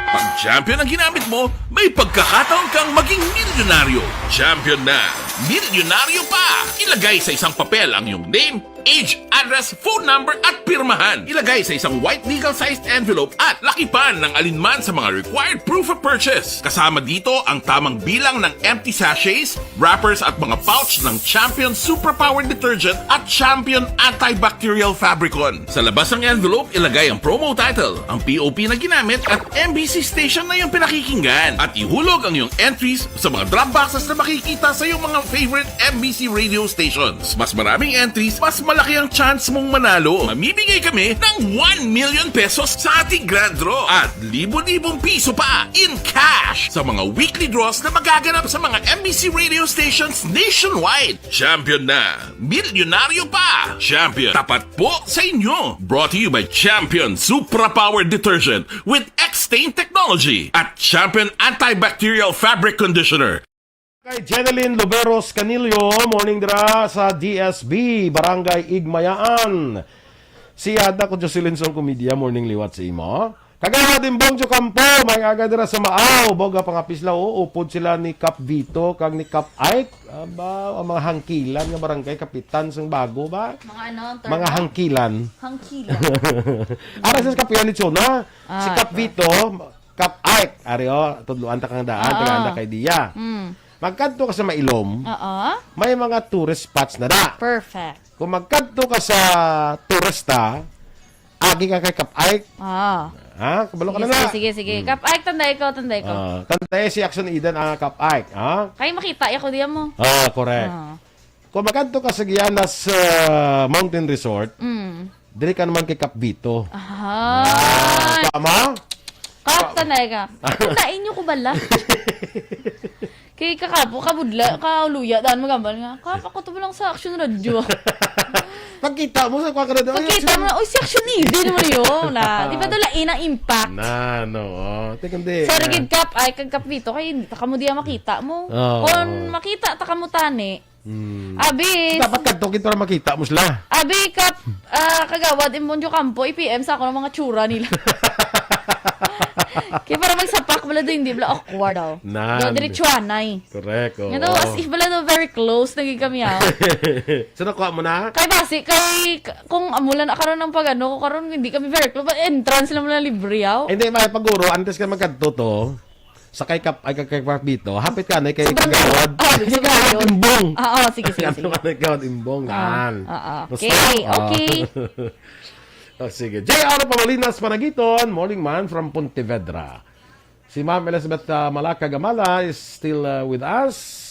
Pag champion ang ginamit mo, may pagkakataon kang maging milyonaryo. Champion na! Milyonaryo pa! Ilagay sa isang papel ang iyong name, Age, address, phone number at pirmahan. Ilagay sa isang white legal-sized envelope at lakipan ng alinman sa mga required proof of purchase. Kasama dito ang tamang bilang ng empty sachets, wrappers at mga pouch ng Champion Superpower Detergent at Champion Antibacterial Fabricon. Sa labas ng envelope, ilagay ang promo title, ang P O P na ginamit at M B C station na iyong pinakikinggan. At ihulog ang iyong entries sa mga drop boxes na makikita sa iyong mga favorite M B C radio stations. Mas maraming entries, mas malaki ang chance mong manalo. Mamimigay kami ng one million pesos sa ating grand draw at libo-libong piso pa in cash sa mga weekly draws na magaganap sa mga M B C radio stations nationwide. Champion na! Milyonaryo pa! Champion, tapat po sa inyo! Brought to you by Champion Supra Power Detergent with X-Stain Technology at Champion Antibacterial Fabric Conditioner. Kay Jeneline Loveros Canillo, morning dira sa D S B, Barangay Igmayaan. Si Ada ko Jocelyn Song Comedia, morning liwat sa imo. Kagawad Imbong Jocampo, may aga dira sa Maaw, boga pangapisla, o, upod sila ni Kap Vito, kag ni Kap Ike. Aba, ang mga hangkilan nga barangay kapitan sang bago ba? Mga ano ang term Mga mo? Hangkilan. Hangkilan. Ara sa Kapihan ni Chona, si Ah, Kap ito. Vito, Kap Ike, ari o, tudloan ta kang daan, Oo. tagaan ta kay Dia. Mm. Magkadto ka sa Mailom, Oo. may mga tourist spots na da. Perfect. Kung magkadto ka sa turista, agi ka kay Kap Ike. Ah. Ha? Kabalo ka Sige, na sige, na. sige, sige. Hmm. Kap Ike, tanday ko, tanday ko. Ah, tanday si Action Eden ang Kap Ike, ha? Kay makita, ako diyan mo. Ah, correct. Ah. Kung magkadto ka sa Guianas, ah, Mountain Resort, Mm. diri ka naman kay Kap Vito. Ahay. Ah, tama? Kap, tanday ka. Tanday inyo ko bala. Kay kakapo, kabudla, kauluya, daan magambal nga. Kap, ako to lang sa Action Radio. Pagkita mo sa kwa ka na doon, Pagkita mo na, "Uy, si Action Eden naman yun." Na, di ba doon lain ang impact? Na, no, oh. Teka, hindi. Sorry, Ah. gid, Kap. Ay, kag Kap Vito, kay hindi ta kamo diya makita mo. Oo. Kung makita ta kamo tani, Hmm. Abi, Dapat kadto gid para makita mo sila. Abi, Kap, ah, Kagawad Imbong Jocampo, i-P M sa ako ng mga tsura nila. Kaya para magsapak, wala doon, hindi, wala awkward daw. Nan. Daw, diretsuhanay. Correct, oo. Nga daw, as if wala daw, very close, naging kami, ah. So, nakuha mo na? Kay basi, kay, k-, kung amulan na karon ang pag-ano, kung karon hindi kami very close, but entrance lang muna libre, yaw. Hindi, may paguro, antes ka magkadto to, sa kay Kap-, ay, kay, kay Kap Vito, hapit ka na kay Sobrang Kagawad. Ah, Kay sobrang Kagawad yun. Imbong. Ah, oh, sige, sige, Ano sige. ka na, Kagawad Imbong? Ah, Nan. ah, ah. Gusto? Okay, Ah. okay. Oh, sige. J R Pamalinas Panagiton, morning man from Pontevedra. Si Ma'am Elizabeth, ah, Malaca Gamala is still, ah, with us.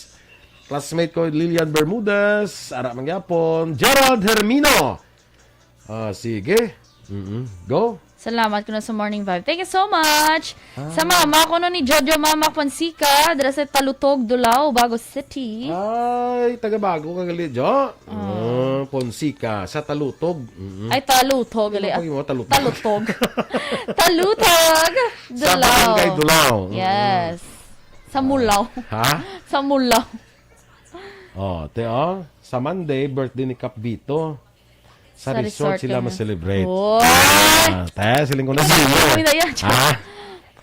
Classmate ko, Lilian Bermudez, ara man gyapon. Gerald Hermino. Ah, sige. Mm-mm. Go. Salamat ko na sa Morning Vibe. Thank you so much. Ah. Sa mama ko no ni Jojo, Mama Fonseca, dira sa Talutog, Dulao, Bago City. Ay, taga Bago ka gali, Jo? Ah. Ah, Fonseca, sa Talutog. Mm-mm. Ay, Talutog, gali, Ano ah. pag mo, Talutog? Talutog. Talutog, Sa Dulao. Barangay Dulao. Mm-mm. Yes. Sa Mulao. Ha? Sa Mulao. Oh, te, oh. Sa Monday, birthday ni Kap Vito. Sa Sa resort resort sila kami. ma-celebrate. Oy! Ah, te, siling ko na Hindi sa inyo. na kami na yan. Ha?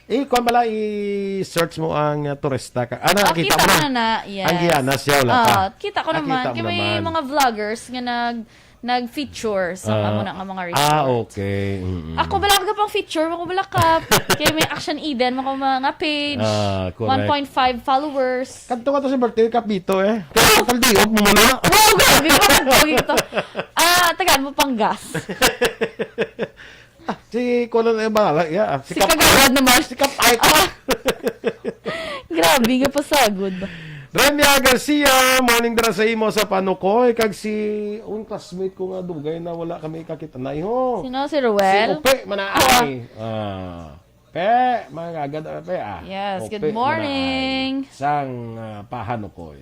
Eh, kwan pala, i-search mo ang, uh, turista ka. Ah, Oh, nakita kita ko mo na. na na. Yes. Ang Gianas, siya, wala Ah, pa. kita ko Ah, naman. kita mo Kaya may naman. mga vloggers nga nag-, nag-feature sa Ah, amo na nga mga ah, resort. okay. Mm-mm. Ako bala ka pang feature, ako bala ka. Kaya may Action Eden, mga, mga page, Ah, correct. one point five followers. Kadto ka to sa birthday, Kap Vito, eh. Kaya Oh! total day off mo muna. Wow, grabe, grabe, grabe to. Ah, tagaan mo pang gas. Ah, si Kuya na yung bahala, yeah. Si Si Kap Kagawad Ike. naman. Si Kap Ike. Ah. Grabe nga pasagod. Renia Garcia, morning dira sa imo sa Panukoy. Kag si, un classmate ko nga dugay na wala kami kakita na, iho. Sino? Si Ruel? Si Upe Manaay. Ah. Ah. Pe, mga kagad, ah, pe, ah. Yes, Ope good morning. Manaay. Sang, ah, Pahanukoy.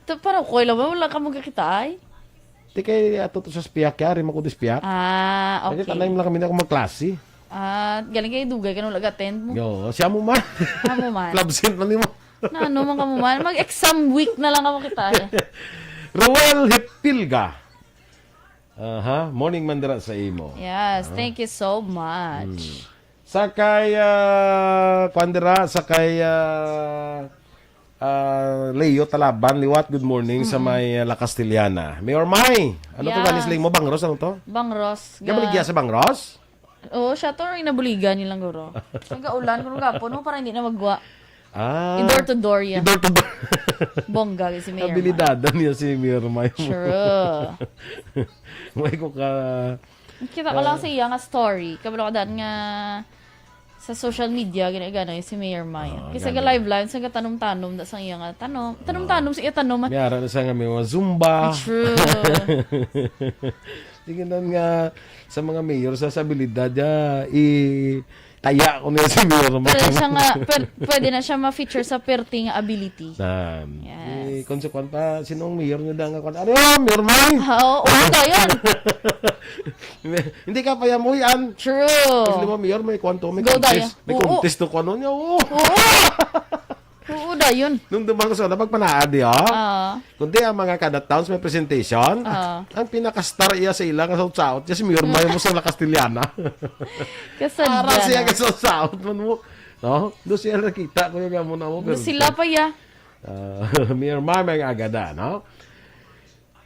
To, Panukoy lang ba? Wala ka magkakita ay? Di kay ato to sa Spiak, kaya rin mo ko di Spiak. Ah, Kaya okay. tanay mo lang kami na akong magklase. Ah, galing kayo dugay ka nung nag-attend mo. Yo, siya mo man. Siya mo man. Club scent man mo. Na ano man ka mo man. Mag-exam week na lang ako kita eh. Roel Hipilga. Aha, morning man dira sa imo. Yes, Ah. thank you so much. Hmm. Sa kay, ah, kwan dira, sa kay, ah, Ah, Leo Talaban, liwat, good morning sa Mm-mm. may, ah, La Castellana. Mayor Mai, ano to, Yes. ganis mo? Bangros, ano to? Bangros, Nga nga baligya sa Bangros? Oo, siya to rin nabuligan nilang guro. Nagaulan, kung gapon mo, para hindi na magwa. Ah. I-door to door, yeah. I-door to door. Bongga, si Mayor Mai. Abilidada niya si Mayor Mai. True. May ko ka, Kita ko lang ah, sa iya nga story. Kabalo ka daan nga sa social media, gina-, gana si Mayor Mai. Oo, Kisa gani. Ga-live-live, sa gatanom-tanom, da sa iya nga tanom. Tanom-tanom Oo. sa iya tanom. May ara na siya nga may mga Zumba. True. Tingnan nga sa mga mayor sa, sa abilidad niya, i-taya ko niya si Mayor Mai. Pwede siya nga, pwede, pwede na siya ma-feature sa perting ability. Nan. Yes. Eh, kung sa kwan pa, sinong mayor nga da nga kwan? Ano yun, Mayor Mai? Ah, oo, oo, dayon. Hindi ka pa yan, uy, an. True. Kasi mo, Mayor, may kwan to, may Go contest. dayon. May Oo. contest to, kung ano niya, oo. Oo. Oo, dayon. Nung dumang sa una, pagpanaad, di, oh. Ah. Kundi ang mga kada towns may presentation, Ah. ang pinaka-star iya sa ila nga saot-saot, siya si Mayor Mai mo sa La Castellana. Kasadya Para siya na. Kasaot-saot man mo. No? Doon siya nakita ko yung amo na mo, Doon pero sila pa, ya. Ah, Mayor Mai may agada, no?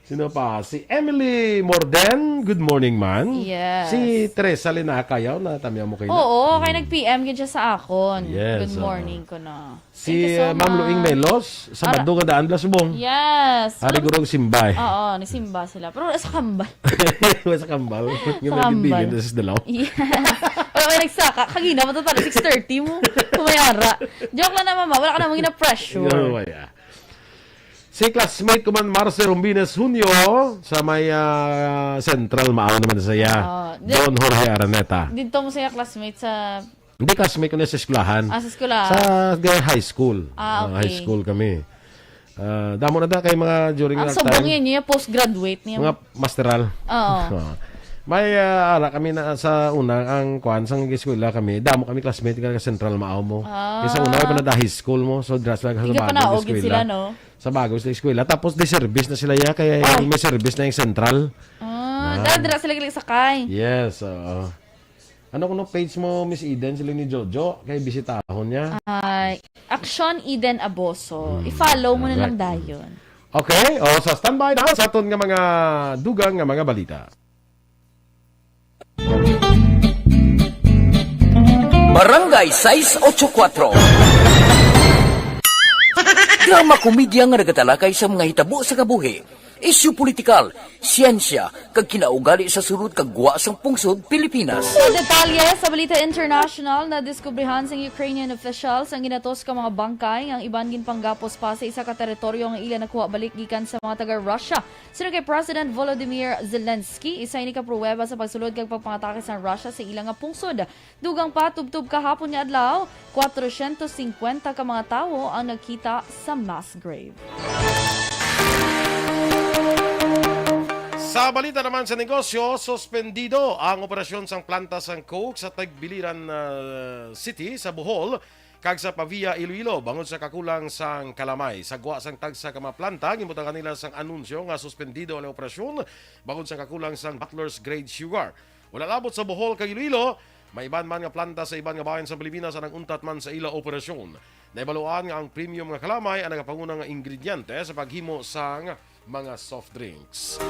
Sino pa? Si Emily Morden, good morning, man. Yes. Si Teresa Linakayaw, na tamiya mo kayo na. Oo, kay Mm. nag-P M gid siya sa akon. Yes, Good oo. morning ko na. Si, Thank you so uh, Ma'am Luing much. Melos, sa Ara- Badunga Daan, Blasubong. Yes. Hari Gurong Simbay. Oo, nisimba sila. Pero sa kambal. Sa kambal. Yung Sa may kambal. Bibilin na sa Dalaw. Yeah. Wala may nagsaka. Kagina, matutalo six thirty mo. Kumayara. Joke lang na, mama. Wala ka namang gina-pressure. Yo, wala. Si classmate ko man, Marcel Rombines Junio, sa may, ah, Central, maaw naman sa iya. Oo. Di- Don Jorge Araneta. Dito mo siya classmate sa Hindi, classmate ko na sa eskwelahan. Ah, sa eskwelahan. Sa high school. Ah, Ah, high okay. school kami. Ah, damo na da kay mga during Ang that subong time. Yan niya, postgraduate niya. Mga masteral. Oo. Ah. May, ah, ara kami na sa una, ang kwan, sa eskwela kami, damo kami classmate ka Central Maaw mo. Ah. Yung sa una, pa na da high school mo, so dress lang sa Hindi ka bago panaog sa yun eskwela. Sila, no? Sa bago sa eskwela. Tapos, di service na sila, ya, kaya Ay. May service na yung Central. Ah, Ah. Dahil dira sila galing sakay. Yes, oo. Ano kuno page mo, Miss Eden, sila ni Jojo? Kay bisitahon niya. Ay, Action Eden Aboso. Hmm, I-follow mo na lang alright. Dayon. Okay, o, sa standby na sa aton nga mga dugang nga mga balita. Barangay sais ocho kuatro. Drama komedya nga nagatalakay sa mga hitabo sa kabuhi, isyu politikal, siyensya, kag kinaugali sa sulod kag gwa sang pungsod Pilipinas. Sa detalye sa balita international, nadiskubrihan sang Ukrainian officials ang ginatos ka mga bangkay nga ang iban ginpanggapos pa sa isa ka teritoryo nga ila nakuha balik gikan sa mga taga-Russia. Suno kay President Volodymyr Zelensky, isa ini ka pruweba sa pagsulod kag pagpangatake sang Russia sa ila nga pungsod. Dugang pa, tubtob kahapon nga adlaw, kwatrocientos cincuenta ka mga tawo ang nagkita sa mass grave. Sa balita naman sa negosyo, suspendido ang operasyon sang planta sang Coke sa Tagbiliran, ah, City sa Bohol kag sa Pavia, Iloilo, bangod sa kakulang sang kalamay. Sa gwa sang tagsa ka mga planta, ginbutangan nila sang anunsyo nga suspendido ang operasyon bangod sa kakulang sang bottlers grade sugar. Wala labot sa Bohol kag Iloilo, may iban man nga planta sa iban nga bahin sa Pilipinas ang nag-untat man sa ila operasyon. Nahibaluan nga ang premium nga kalamay ang nagapanguna nga ingrediente sa paghimo sang mga soft drinks.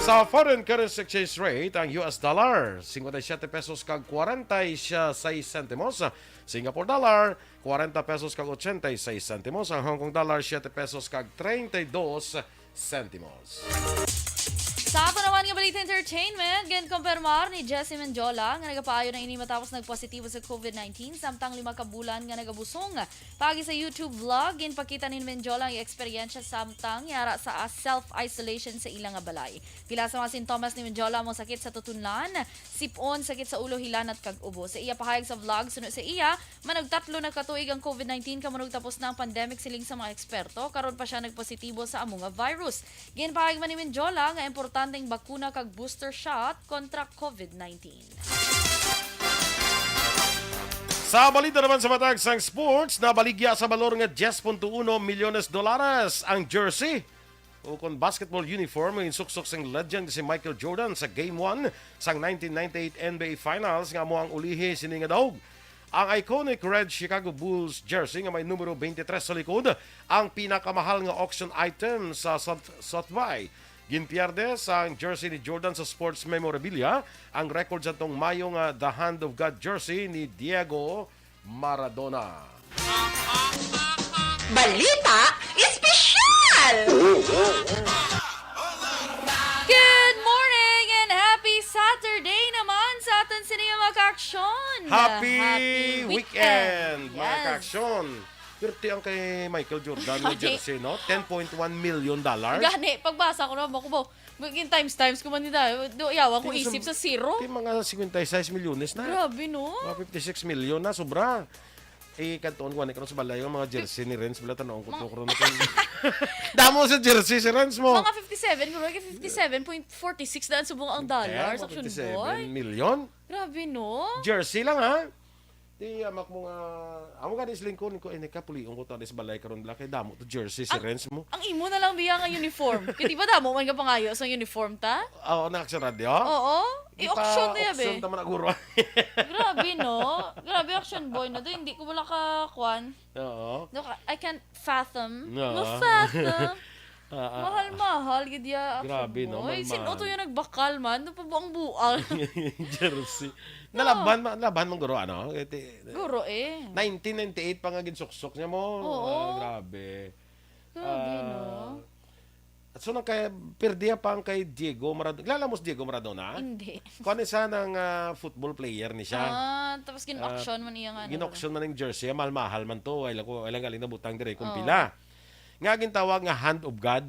Sa foreign currency exchange rate, ang U S dollar, cincuenta y siete pesos kag cuarenta y seis centimos, Singapore dollar, cuarenta pesos kag ochenta y seis centimos, ang Hong Kong dollar, siete pesos kag treinta y dos centimos. Sa ato naman nga balita entertainment, ginkumpirmar ni Jesse Mendiola nga nagapaayo na ini matapos nagpositibo sa covid nineteen, samtang lima ka bulan nga nagabusong. Paagi sa YouTube vlog, ginpakita ni Mendiola ang eksperyensya samtang yara sa self-isolation sa ila nga balay. Pila sa mga sintomas ni Mendiola amo sakit sa tutunlan, sip-on, sakit sa ulo, hilanat kag ubo. Sa iya pahayag sa vlog, suno sa iya, managtatlo na ka tuig ang covid nineteen, kamo nagtapos na ang pandemic, siling sa mga eksperto. Karon pa siya nagpositibo sa amo nga virus. Ginpahayag man ni Mendiola nga importante ang bakuna kag booster shot kontra covid nineteen. Sa balita naman sa matag sang sports, nabaligya sa balor nga diyes punto uno milyones dolares ang jersey o kon basketball uniform nga insuksok sang legend si Michael Jordan sa Game one sang nineteen ninety-eight N B A Finals nga amo ang ulihi sini nga daog. Ang iconic red Chicago Bulls jersey nga may numero twenty-three sa likod, ang pinakamahal nga auction item sa Sot-, Sotheby. Ginpierde sang jersey ni Jordan sa sports memorabilia ang record sa tong mayo nga The Hand of God jersey ni Diego Maradona. Balita Espesyal! Good morning and happy Saturday naman sa aton sini nga mga kaaksyon. Happy, weekend, mga Yes. kaaksyon. Pirti ang kay Michael Jordan nga Gani. Jersey, no? Ten point one million dollars. Gani, pagbasa ko na mo ko ba? Maging times times ko man nila. Do yawa ko Di, isip sum- sa zero. Di mga cinquenta y seis milyones na. Grabe no. Mga fifty-six million na, sobra. Eh, kantuon ko, ano, sa balay, ang mga jersey ni Rens, bala, tanaw ko, tukro na ko. Damo sa jersey si Rens mo. Mga fifty-seven, guro kay fifty-seven point forty-six daan subong ang dollar Kaya, sa mga Action fifty-seven Boy. million. Grabe no. Jersey lang, ha? Di, amak mo nga, amo gani siling ko, ko, eh, nagkapulion ko to, alis balay karon, bala, kay damo to jersey si Ang- Rens mo. Ang imo na lang biya nga uniform. Kay di ba damo man nga pangayo sa uniform ta? Oo, na sa radyo? Oo. Di I-auction pa na yabi. Auction ta man, guro. Grabe no. Grabe Action Boy no. Do hindi ko wala ka kwan. Oo. No, ka- I can't fathom. No. No fathom. Ah, ah, Mahal-mahal gid ya Action Grabe, no? Boy. Mahal-mahal. Sin-o to yung nagbakal man? Ito pa buang buang. Jersey. Nalaban, ma- nalaban man, guro, ano? Iti- Guro eh. Nineteen ninety-eight pa nga ginsuksok niya mo. Oo. Ah, grabe. Grabe no. Ah, at so nang kay perdiya pa ang kay Diego Maradona. Kilala mo si Diego Maradona? Hindi. Kuan ni siya ng ah, football player ni siya. Ah, tapos gin-auction man iya nga. Gin-auction man ang jersey, mahal-mahal man to. Wala ko, wala galing na butang dire kung Oh. pila. Nga gintawag nga hand of God.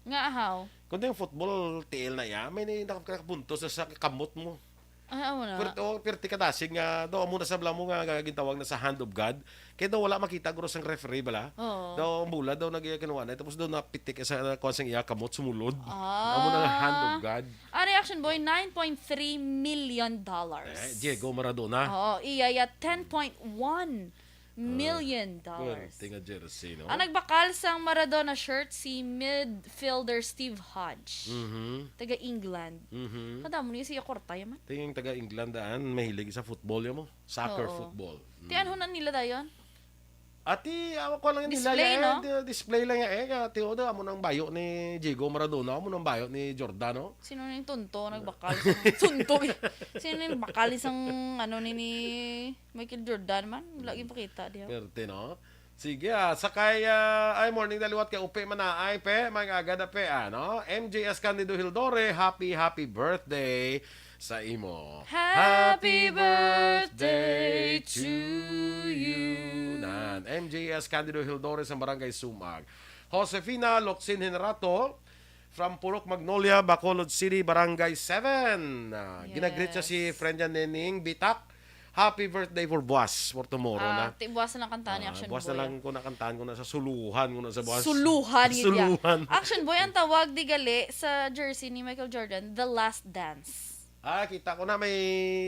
Nga ahaw. Kung yung football, tiil na iya, may ni- nakapuntos sa, sa kamot mo. Ah, amo na. Pero oh, pirti ka dasig nga daw amo na sa mo nga gintawag na sa hand of God. Kaya daw wala makita guro sang referee bala. Oo. Daw ang bola daw nagikinuha na tapos daw napitik sa kuan sang iya kamot sumulod. Ah. Amo na nga hand of God. Ari Action Boy, nine point three million dollars. Eh, Diego Maradona. Oo, iya ya ten point one million dollars. Pwerte nga jersey, no? Ang nagbakal sang Maradona shirt si midfielder Steve Hodge, Mhm. taga England. Mhm. Kadamo niya siya kwarta yaman. Tingin taga England daan, mahilig sa football yun mo. Soccer Oo. football. Mm. Ti anho na nila dayon? Ati, awa ko lang nila Display, eh, no? di- display lang eh. Kaya tiyo daw, amo nang bayo ni Diego Maradona, amo nang bayo ni Jordan, no? Sino ning tunto nagbakal? Tunto eh. Sino ning bakal sang ano ni, ni Michael Jordan man? Wala gyud pakita diha. Perte, no? Sige, ah, sakay, ah, ay, morning na liwat kay Upe Manaay, pe, mga agad na pe, ano? M J S Candido Hildore, happy, happy birthday sa imo. Happy birthday to you. Nan, M J S Candido Hildore sa Barangay Sumag. Josefina Locsin Henerato from Purok Magnolia, Bacolod City, Barangay seven. Ah, Yes. Ginagreet siya si friend niya Nening Bitak. Happy birthday for buwas, for tomorrow Ah, na. ti buwas na lang kantahan ni Ah, Action buwas Boy. na lang ko nakantahan ko na sa suluhan ko na sa buwas. Suluhan gid ya. Suluhan. Action Boy, ang tawag di gali sa jersey ni Michael Jordan, The Last Dance. Ah, kita ko na may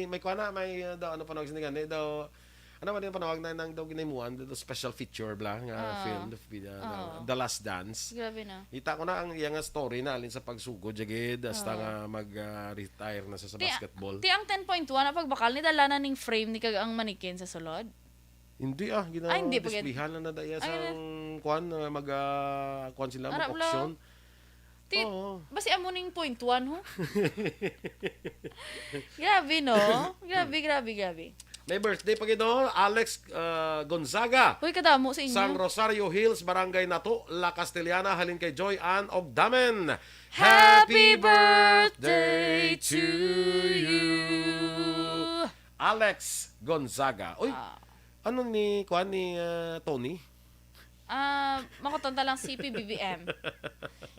may kuha na, may uh, daw ano pa nang sinigani daw ano man yung panawag na nang daw ginimuan, the special feature bla nga Ah. film, the, uh, Ah. The Last Dance. Grabe na. Kita ko na ang iya nga story na alin sa pagsugod jagid hasta Ah. nga mag ah, retire na sa, sa Ti, basketball. ti ang ten point one na pagbakal ni dala na ning frame ni kag ang manikin sa sulod. Hindi ah, gina Ah, hindi pa gid. displayhan lang na daya Ah, sa gid. Kuan na mag ah, kuan sila Ara, mag-auction. Ti, Oo. basi amo ning point one ho. Grabe no. Grabe, grabe, grabe. May birthday pa gid, oh, Alex ah, Gonzaga. Hoy, kadamo sa inyo. Sang Rosario Hills, Barangay Nato, La Castellana, halin kay Joy Ann og Damen. Happy birthday to you. Alex Gonzaga. Uy, Ah. ano ni kuan ni ah, Tony? Ah, makuton ta lang si P B B M.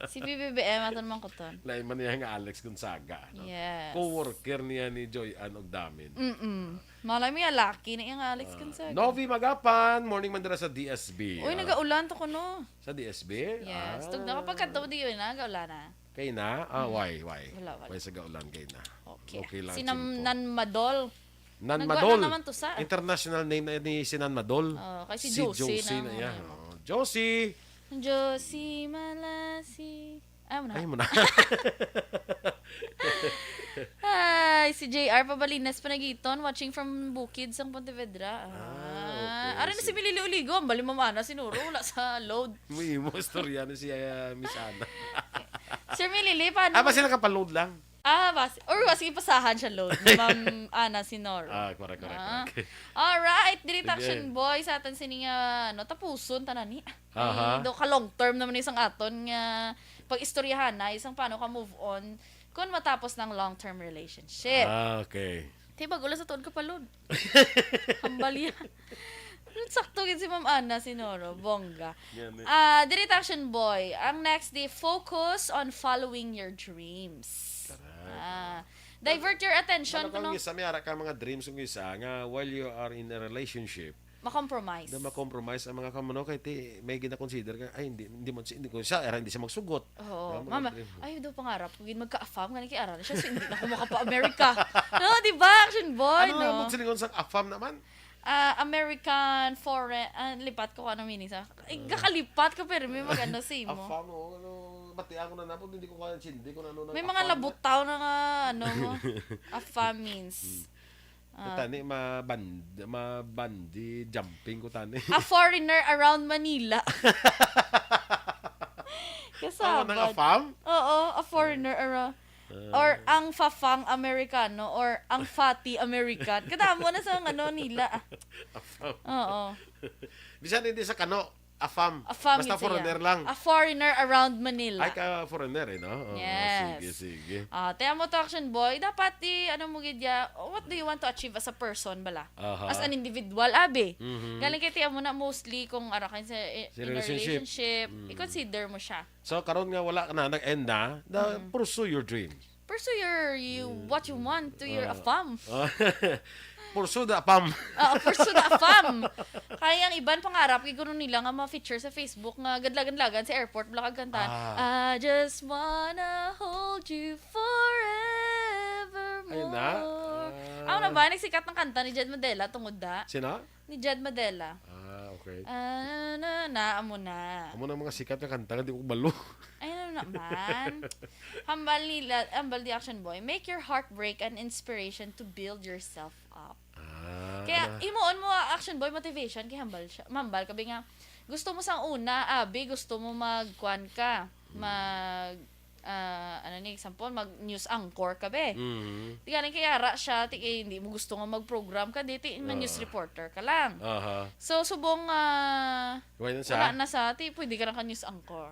Si P B B M aton makuton. Lain man niya nga Alex Gonzaga. No? Yes. Co-worker niya ni Joy Ann og Damen. Mm-mm. Malay mo ya, lucky na yung Alex Gonzaga. Novi Magapan, morning man dira sa D S B. Uy, Ah, nagaulan to kuno. Sa D S B? Yes. Ah. Tug nakapagkadto di yun, nagaulan na. Kay na? Ah, why, why? Wala, wala. Why sa gaulan kay na? Okay. Okay lang, Si Chinko. Nan Madol. Nan Nagwa Madol. na naman to sa. International name na ni si Nan Madol. Oh, kay si Si Josie Josie na na iya. ang Oh, Josie. Josie Malasi. Ay, mo na. Ay, mo na. Ay, si J R Pabalinas Panagiton, watching from Bukid, sang Pontevedra. Ah, Ah, okay, ara na si si Milili Uligo, ang bali, Ma'am Ana, sinuro, wala sa load. May imo istorya na si, ah, Miss Ana. Sir Milili, paano Ah, ba mo sila kapaload lang? Ah, bas-, or bas, ipasahan siya load ni Ma'am Ana Sinoro. Ah, correct, correct, Ah. correct. Alright, diri ta Sige. Action Boy sa aton sini nga, ano, tapuson tanan ni. Aha. Ay, do ka long term naman isang aton nga pag-istoryahan na isang paano ka move on kung matapos ng long-term relationship. Ah, okay. Tay, bag-o lang sa tuod ka pa, Lord. Hambal yan. Sakto gid si Ma'am Ana Sinoro. Bongga. Yan eh. Ah, diri ta, Action Boy. Ang next di, focus on following your dreams. Correct. Ah, divert your attention Ano kung kung isa, may ara ka mga dreams kung isa nga while you are in a relationship, Ma-compromise. na ma-compromise ang mga kamano kay ti, may gina-consider ka, ay, hindi, hindi mo, hindi ko siya, era, hindi siya magsugot. Oo. Nga mga Mama, dream. Ay, daw pangarap ko, gid magka-afam, nga nagkiara na siya, so hindi na ako makapa-America. No, di ba, Action Boy, Ano no? Ang silingon sa afam naman? Ah, American, foreign, ah, lipat ko kung ano meaning sa, ay, Ah. kakalipat ko, pero may mag-ano sa imo. Afam, oh, ano, bati ako na napod, hindi ko kaya sindi kung ano nang May mga afam na. Labutaw na nga, ano mo, afam means. Hmm. Ah. Tani, ma-band-, ma-bungee jumping ko, tani. A foreigner around Manila. Kasabad. Ano nang afam? Oo, a foreigner around. Ah. Or ang fafang Amerikano, or ang fatty American. Kadamo na sa ano nila. Afam. Oo. Bisan hindi sa kano, afam. Afam Basta gid siya. Foreigner lang. A foreigner around Manila. Ay, ka foreigner eh, no? Oo, Yes. sige, sige. Ah, te, amo to, Action Boy. Dapat di, ano mo gid ya, what do you want to achieve as a person, bala? Aha. As an individual, abi. Mhm. Galing kay ti amo na mostly kung ara ka sa i-, Sa in a relationship. relationship, Mm. i-consider mo siya. So, karon nga wala ka na, nag-end na, na Mm. pursue your dreams. Pursue your, you, Mm. what you want to your Ah. afam. Ah. Pursue the afam. Oo, pursue the afam. Kaya ang iban pangarap, kay guro nila nga mga feature sa Facebook nga gadlagan-lagan sa airport, bala kag kanta, Ah. "I just wanna hold you forevermore." Ayun na. Ah. Ano na ba? Nagsikat ng kanta ni Jed Madela tungod da? Sino? Ni Jed Madela. Ah, okay. Ah, na, na, amo na. Amo na mga sikat nga kanta, hindi ko balo. Ay, ano naman? Hambal nila, hambal di Action Boy, "Make your heartbreak an inspiration to build yourself up." Ah, Kaya, ano? Himuon mo, ah, Action Boy, motivation, kay hambal siya. Mambal ka, bi, nga, gusto mo sang una, abi, gusto mo mag-, kwan ka, Hmm. mag-, ah, ano ni, example, mag-news anchor ka, be. Mhm. Di galing kay ara siya, ti, kay hindi mo gusto nga mag-program ka, di, ti, ma-news Ah. reporter ka lang. Aha. So, subong, ah, Why na siya? wala na sa, ti, pwede ka lang ka-news anchor.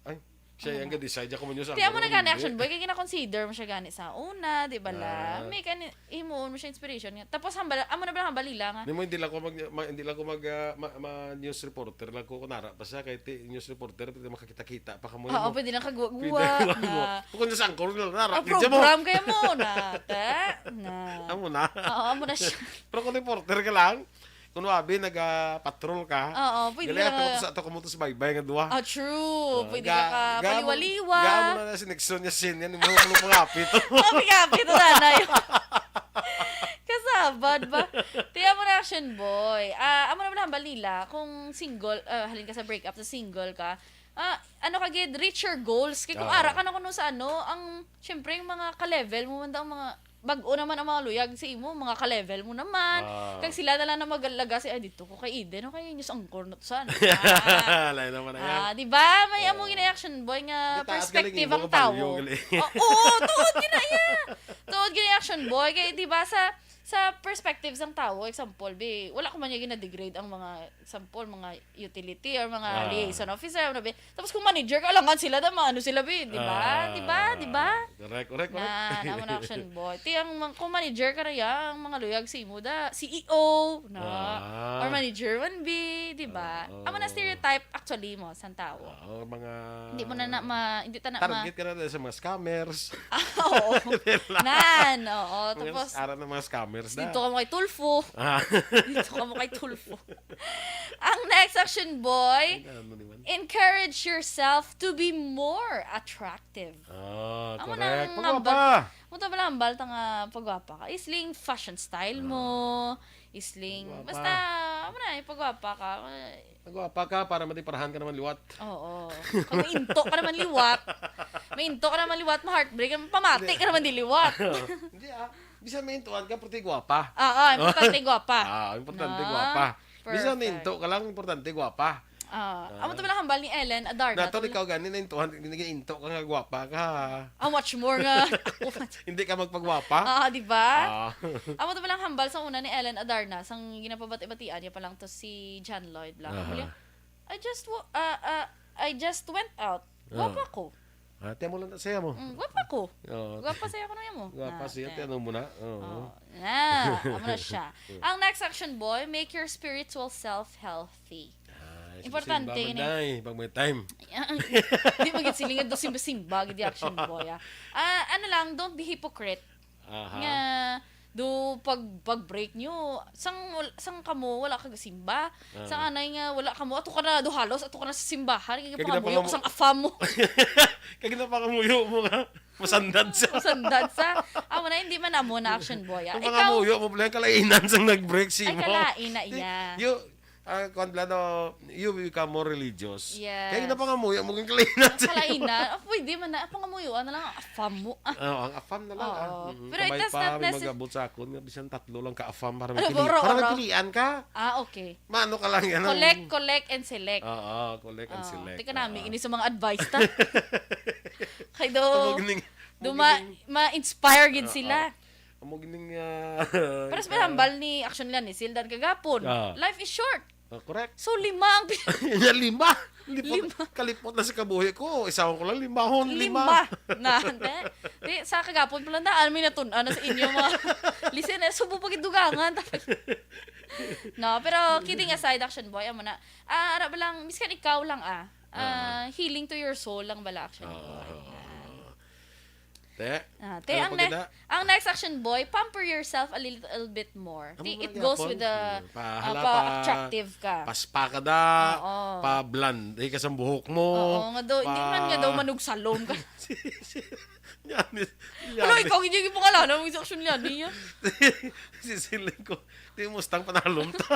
Ay, siya Ano yung na? ga-decide ako mo news Ti, anchor amo na o gani, hindi. Action Boy, kay gina-consider mo siya gani sa una, di ba la? Ah. May kani, himuon mo siya inspiration nga. Tapos, hambal, amo na ba hambal nila nga? Di mo, hindi lang ko mag, ma-, hindi lang ko mag, ah, ma-, ma-, news reporter lang ko, kunara pa siya, kay ti, news reporter, pwede makakita-kita pa kamo Oo, mo. pwede lang kagwa-gwa Pwede lang na. Kung sa angkor na, nara, Oh, kita mo. program kayo mo na, ta? Na. Amo na. Oo, amo na siya. Pero kung reporter ka lang, kung wabi, naga-patrol ka, Oo, pwede gali lang, ato ah. sa ato kamo to sa baybay nga duwa. Ah, true. Ah, Pwede ga-, ka ga-, kapaliwaliwa. Ga-, amo na si Nixon niya, sin, yan, mo, mo pangapit. Oh, pangapit, nanay. Kasabad ba? Tiyan mo na, Action Boy. Ah, amo naman ang hambal nila. Kung single, ah, halin ka sa breakup, sa single ka, ah, ano ka gid, reach your goals. Kaya kung Oo. ara ka na kuno sa ano, ang, syempre, yung mga ka-level mo, man daw ang mga, bag-o naman ang mga luyag sa imo, mga ka-level mo naman. Ah. Kag sila na lang na magalaga si, "Ay, dito ko kay Eden, o kay News Anchor na to, saan?" Ah. Lain naman na yan. Ah, di ba? May Oo. amo gina-, Action Boy nga Hindi, taas galing perspective imo ang ka palyo, tao. gali. Oo, oo, tuod gina iya. Tuod gina Action Boy. Kay, di ba, sa, sa perspective sang tao, example, bi, wala ko man niya gina-degrade ang mga, example, mga utility or mga Ah. liaison officer, ano, bi. Tapos kung manager ka, alangan sila, da, maano sila, bi, di ba? Ah, Di ba? Di ba? correct, correct, correct. Na, naman Action Boy. Ti, ang mga, kung manager ka na ya, ang mga luyag sa imo, da, C E O, na, Ah. or manager man, bi, di ba? Oo. Amo na stereotype, actually, mo, sang tao. Oo, mga Hindi mo na, na ma-, hindi ta na ma- Target ka na sa mga scammers. Ah, oo. Di ba? Nan, oo. Mga Tapos, ara ng mga scammers na. dito ka mo kay Tulfo. Ah. Dito ka mo kay Tulfo. Ang next, Action Boy, Ay, ano naman? encourage yourself to be more attractive. Ah, Amo correct. nang Pagwapa. hambal-, amo to pala hambal ta nga pagwapa ka. Isling fashion style mo, Ah. isling, Pagwapa. basta, Amo na, ipagwapa ka. Ay, Nagwapa ka para matiparahan ka naman liwat. Oo. Kung mainto ka naman liwat, mainto ka naman liwat, ma-heartbreak, pamati ka naman di liwat. Hindi ah. Bisan maintuan ka, pwerte gwapa. Oo, importante gwapa. Ah, importante No? gwapa. Bisan Perfect. mainto ka lang, importante gwapa. Ah, Ah. amo to lang hambal ni Ellen Adarna. Nato, ikaw gani, naintuan, nag-into ka nga gwapa ka. How much more nga ako? Hindi ka magpagwapa? Ah, di ba? Ah. Amo to lang hambal sa una ni Ellen Adarna, sang ginapabati-batian niya pa lang to si John Lloyd lang. Aha. Muli, I just wa- ah, ah, I just went out. Gwapa Ah. ko. Ah, tiyan mo lang na saya mo. Mm, gwapa ko. Oo. Gwapa saya ko na mo. Gwapa Ah, siya, tiyan. tiyan mo na. Oo. Oh, na, amo na siya. Ang next action, boy, make your spiritual self healthy. Ah, Importante simba man, ini. day, pag may time. Di magit siling do simba-simba gid action, boy. Ah. Ah, ano lang, don't be hypocrite. Aha. Nga do pag pag break nyo, sang wal- sang kamo wala ka gasimba. Ah. Sang anay nga wala kamo, ato ka na do halos, ato ka na sa simbahan, kay Kay ginapangamuyo ginapangamu- ko sang afam mo. Kay ginapangamuyo mo nga masandad sa. Masandad sa. Amo na, hindi man amo na action, boy, ah. Ang Ikaw, pangamuyo mo pala, kalainan sang nag-break si ay, mo. Kalain na Di- iya. You, ah, kwan pala, no, you become more religious. Yes. Kay ginapangamuyo mo kang kalainan Ang sa imo. Kalainan. Ah, pwede man na. Pangamuyo na lang ang afam mo. Ah. Oo, ang afam na lang, ah. Oo. Mm, Pero it kamay does pa, not may necess- mag-abot sa akon nga bisan tatlo lang ka afam para may Ano, pili-, bro, para may bro? pilian ka. Ah, okay. Maano ka lang yan, ang Collect, collect, and select. Oo, collect and Oo, select. tika nami, Oo. ini sa mga advice ta. Kay do, Amo gining, do amo ma-, gining, ma-inspire gid Oo. sila. Amo gining, ah, Pero sa ah, hambal ni Action Leon, ni Sildan kagapon, Ah. life is short. Ah, correct. So, lima ang pi- Yan, lima. Lipot, Lima. kalipot na sa kabuhi ko. Isawan ko lang, limahon, lima. Lima. Na, te. Di, sa kagapon pala na, ano, may natun-an na sa inyo, mga listeners, subo pa gid dugangan. No, pero kidding aside, action, boy, amo na. Ah, ara ba lang, miskan ikaw lang, ah. Ah, Ah. healing to your soul lang bala, action, Ah, boy. ah, ah. Te, Ah, te, ano ang pa ne-, gina- ang next action, boy, pamper yourself a little bit more. Amo Ti-, man it ang goes gyapon. with the, Hmm, pa-, ah, hala, pa-, pa-attractive ka. paspa ka da, Oo. pa-blonde ka sa buhok mo, Oo, nga daw, hindi man nga daw pa- manugsalom ka. Si, si, yan, yan. Ano, ikaw, hindi yung pangalan mo sa action niya, di niya? Si Siling ko, Di, mustang panalom ta.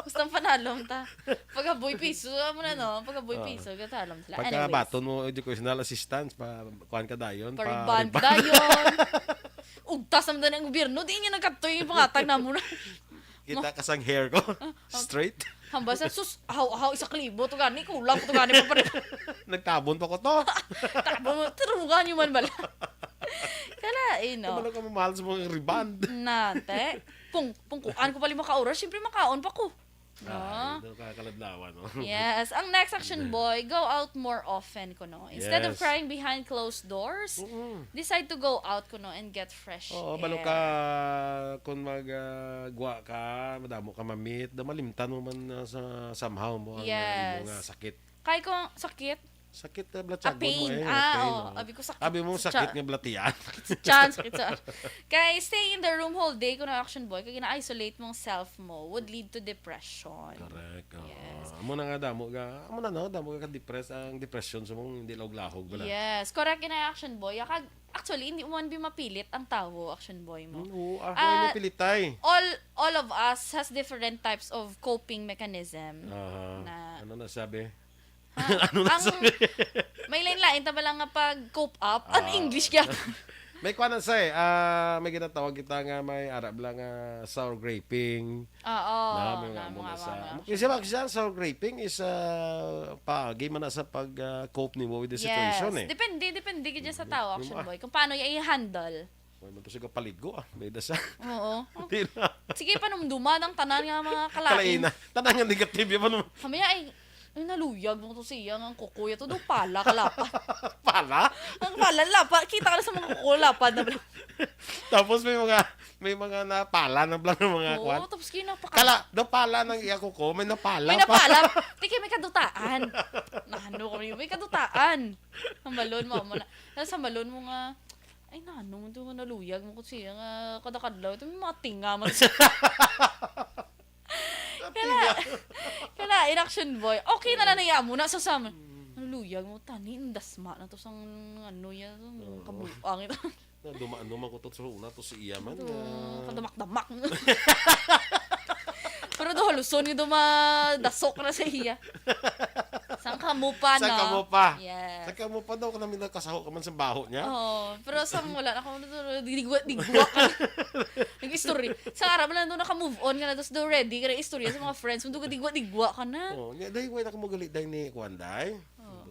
Mustang panalom ta. Pagkabuhi piso, amo na, no? Pagkabuhi Oo. piso, katalom sila. Pagka Anyways. baton mo, educational assistance, pa, kuwan ka dayon, Pa pa rebond rebond. dayon. Ugtas naman na ang gobyerno, di niya nagkatoy yung pangatag na muna. Kita ka sang hair ko. Ah, ah. Straight. Hambal sa, "Sus, ahaw, ahaw, isa ka libo, to gani, kulang ko to gani, pa, pa." Nagtabon pa ko to. Tabon mo, turugan niyo man bala. Kala, eh, no? Kabalo ka mamahal sa mga rebond. Nate. Pung, pungkuan ko pala makaoras, siyempre makaon pa ko. No? Ay, no, kakaladlawan, no? Yes. Ang next action, boy, go out more often, kuno. Instead of Yes. crying behind closed doors, Mm-mm. decide to go out, kuno, and get fresh Oo, balo air. ka, kung mag, ah, gwa ka, madamo ka mamit, da malimtan mo man, ah, sa somehow mo ang, ah, Yes. imo nga sakit. Kay kung sakit, Sakit na Ah, blatyagon mo pain. eh, Ah, pain, oo. oh. Abi ko, sakit Abi mo sa sakit tiyan. nga blatian. Sakit sa tiyan, sakit sa Kay stay in the room whole day, kung ang action, boy, kay gina-isolate mong self mo would lead to depression. Correct. Oo. Yes. Amo na nga damo ga, amo na no, damo ga ka-depress ang depression sa mong hindi lahog-lahog bala. Yes, correct gina action, boy. Kag, actually, hindi mo man bi mapilit ang tawo, action, boy, mo. Hmm, oo, ako Ah, ay napilitay. all all of us has different types of coping mechanism. Aha. Na Ano na sabi? Ha? Ano na Ang sabi? May lain-lain ta ba lang nga pag cope up? Ang Ah. English gyapon. May kuwan na sa eh. Ah, may ginatawag kita nga may arab lang nga sour graping. Oo, Na, may na, mga mga muna sa, wa, mga kasi ba, kasi sour graping is, ah, paagi man na sa pag, ah, cope nimo with the Yes. situation eh. Depende, depende gid sa Mm, tao, yung action mga boy. Kung paano iya i-handle. Wala man to siya kapaligo, ah. May dasa. Oo. Di na. Sige, panumduman ang tanan nga mga kalain. Kalain na. Tanan nga negative, yun, panum- Kami ay, ay, naluyag mo to siya, ang kukuya to, do pala, kalapa. Pala? Ang pala, lapa. Kita ka na sa mga kuko, lapad na bala. Tapos may mga, may mga napala na bala ng mga Oo, kwan. Tapos kayo napaka- Kala, do pala ng iya kuko, may napala May pa. napala. Tiki, may kadutaan. Nano ko yun, may kadutaan. Ang balon mo, amo na. Tapos ang balon mo nga, ay, nano mo to nga naluyag mo ko siya nga kadakadlaw. Ito may mga tinga man siya. Kala, kala, in action boy. Okay na lang na iya mo na sa summer. Naluyag mo, tani, ang dasma na to sang ano yan, sang Oo. kabuang ito. Na, duma-, duma ko to sa una to si iya man, Ito, nga kadamak-damak. Pero do, Gusto niyo daw madasok na sa iya. Sang kamo pa, Sang no? kamo pa. Yes. Sang kamo pa daw, kanang nagkasaho ka man sa baho niya. Oo, pero sa wala na ako, digwa-digwa ka na. Nag-istorya. Sa ara man lang doon naka-move on ka na, tapos daw ready ka na istorya sa mga friends mo, doon ka digwa-digwa ka na. Oh, nya dai, wala ka mo gali dai ni kuan dai.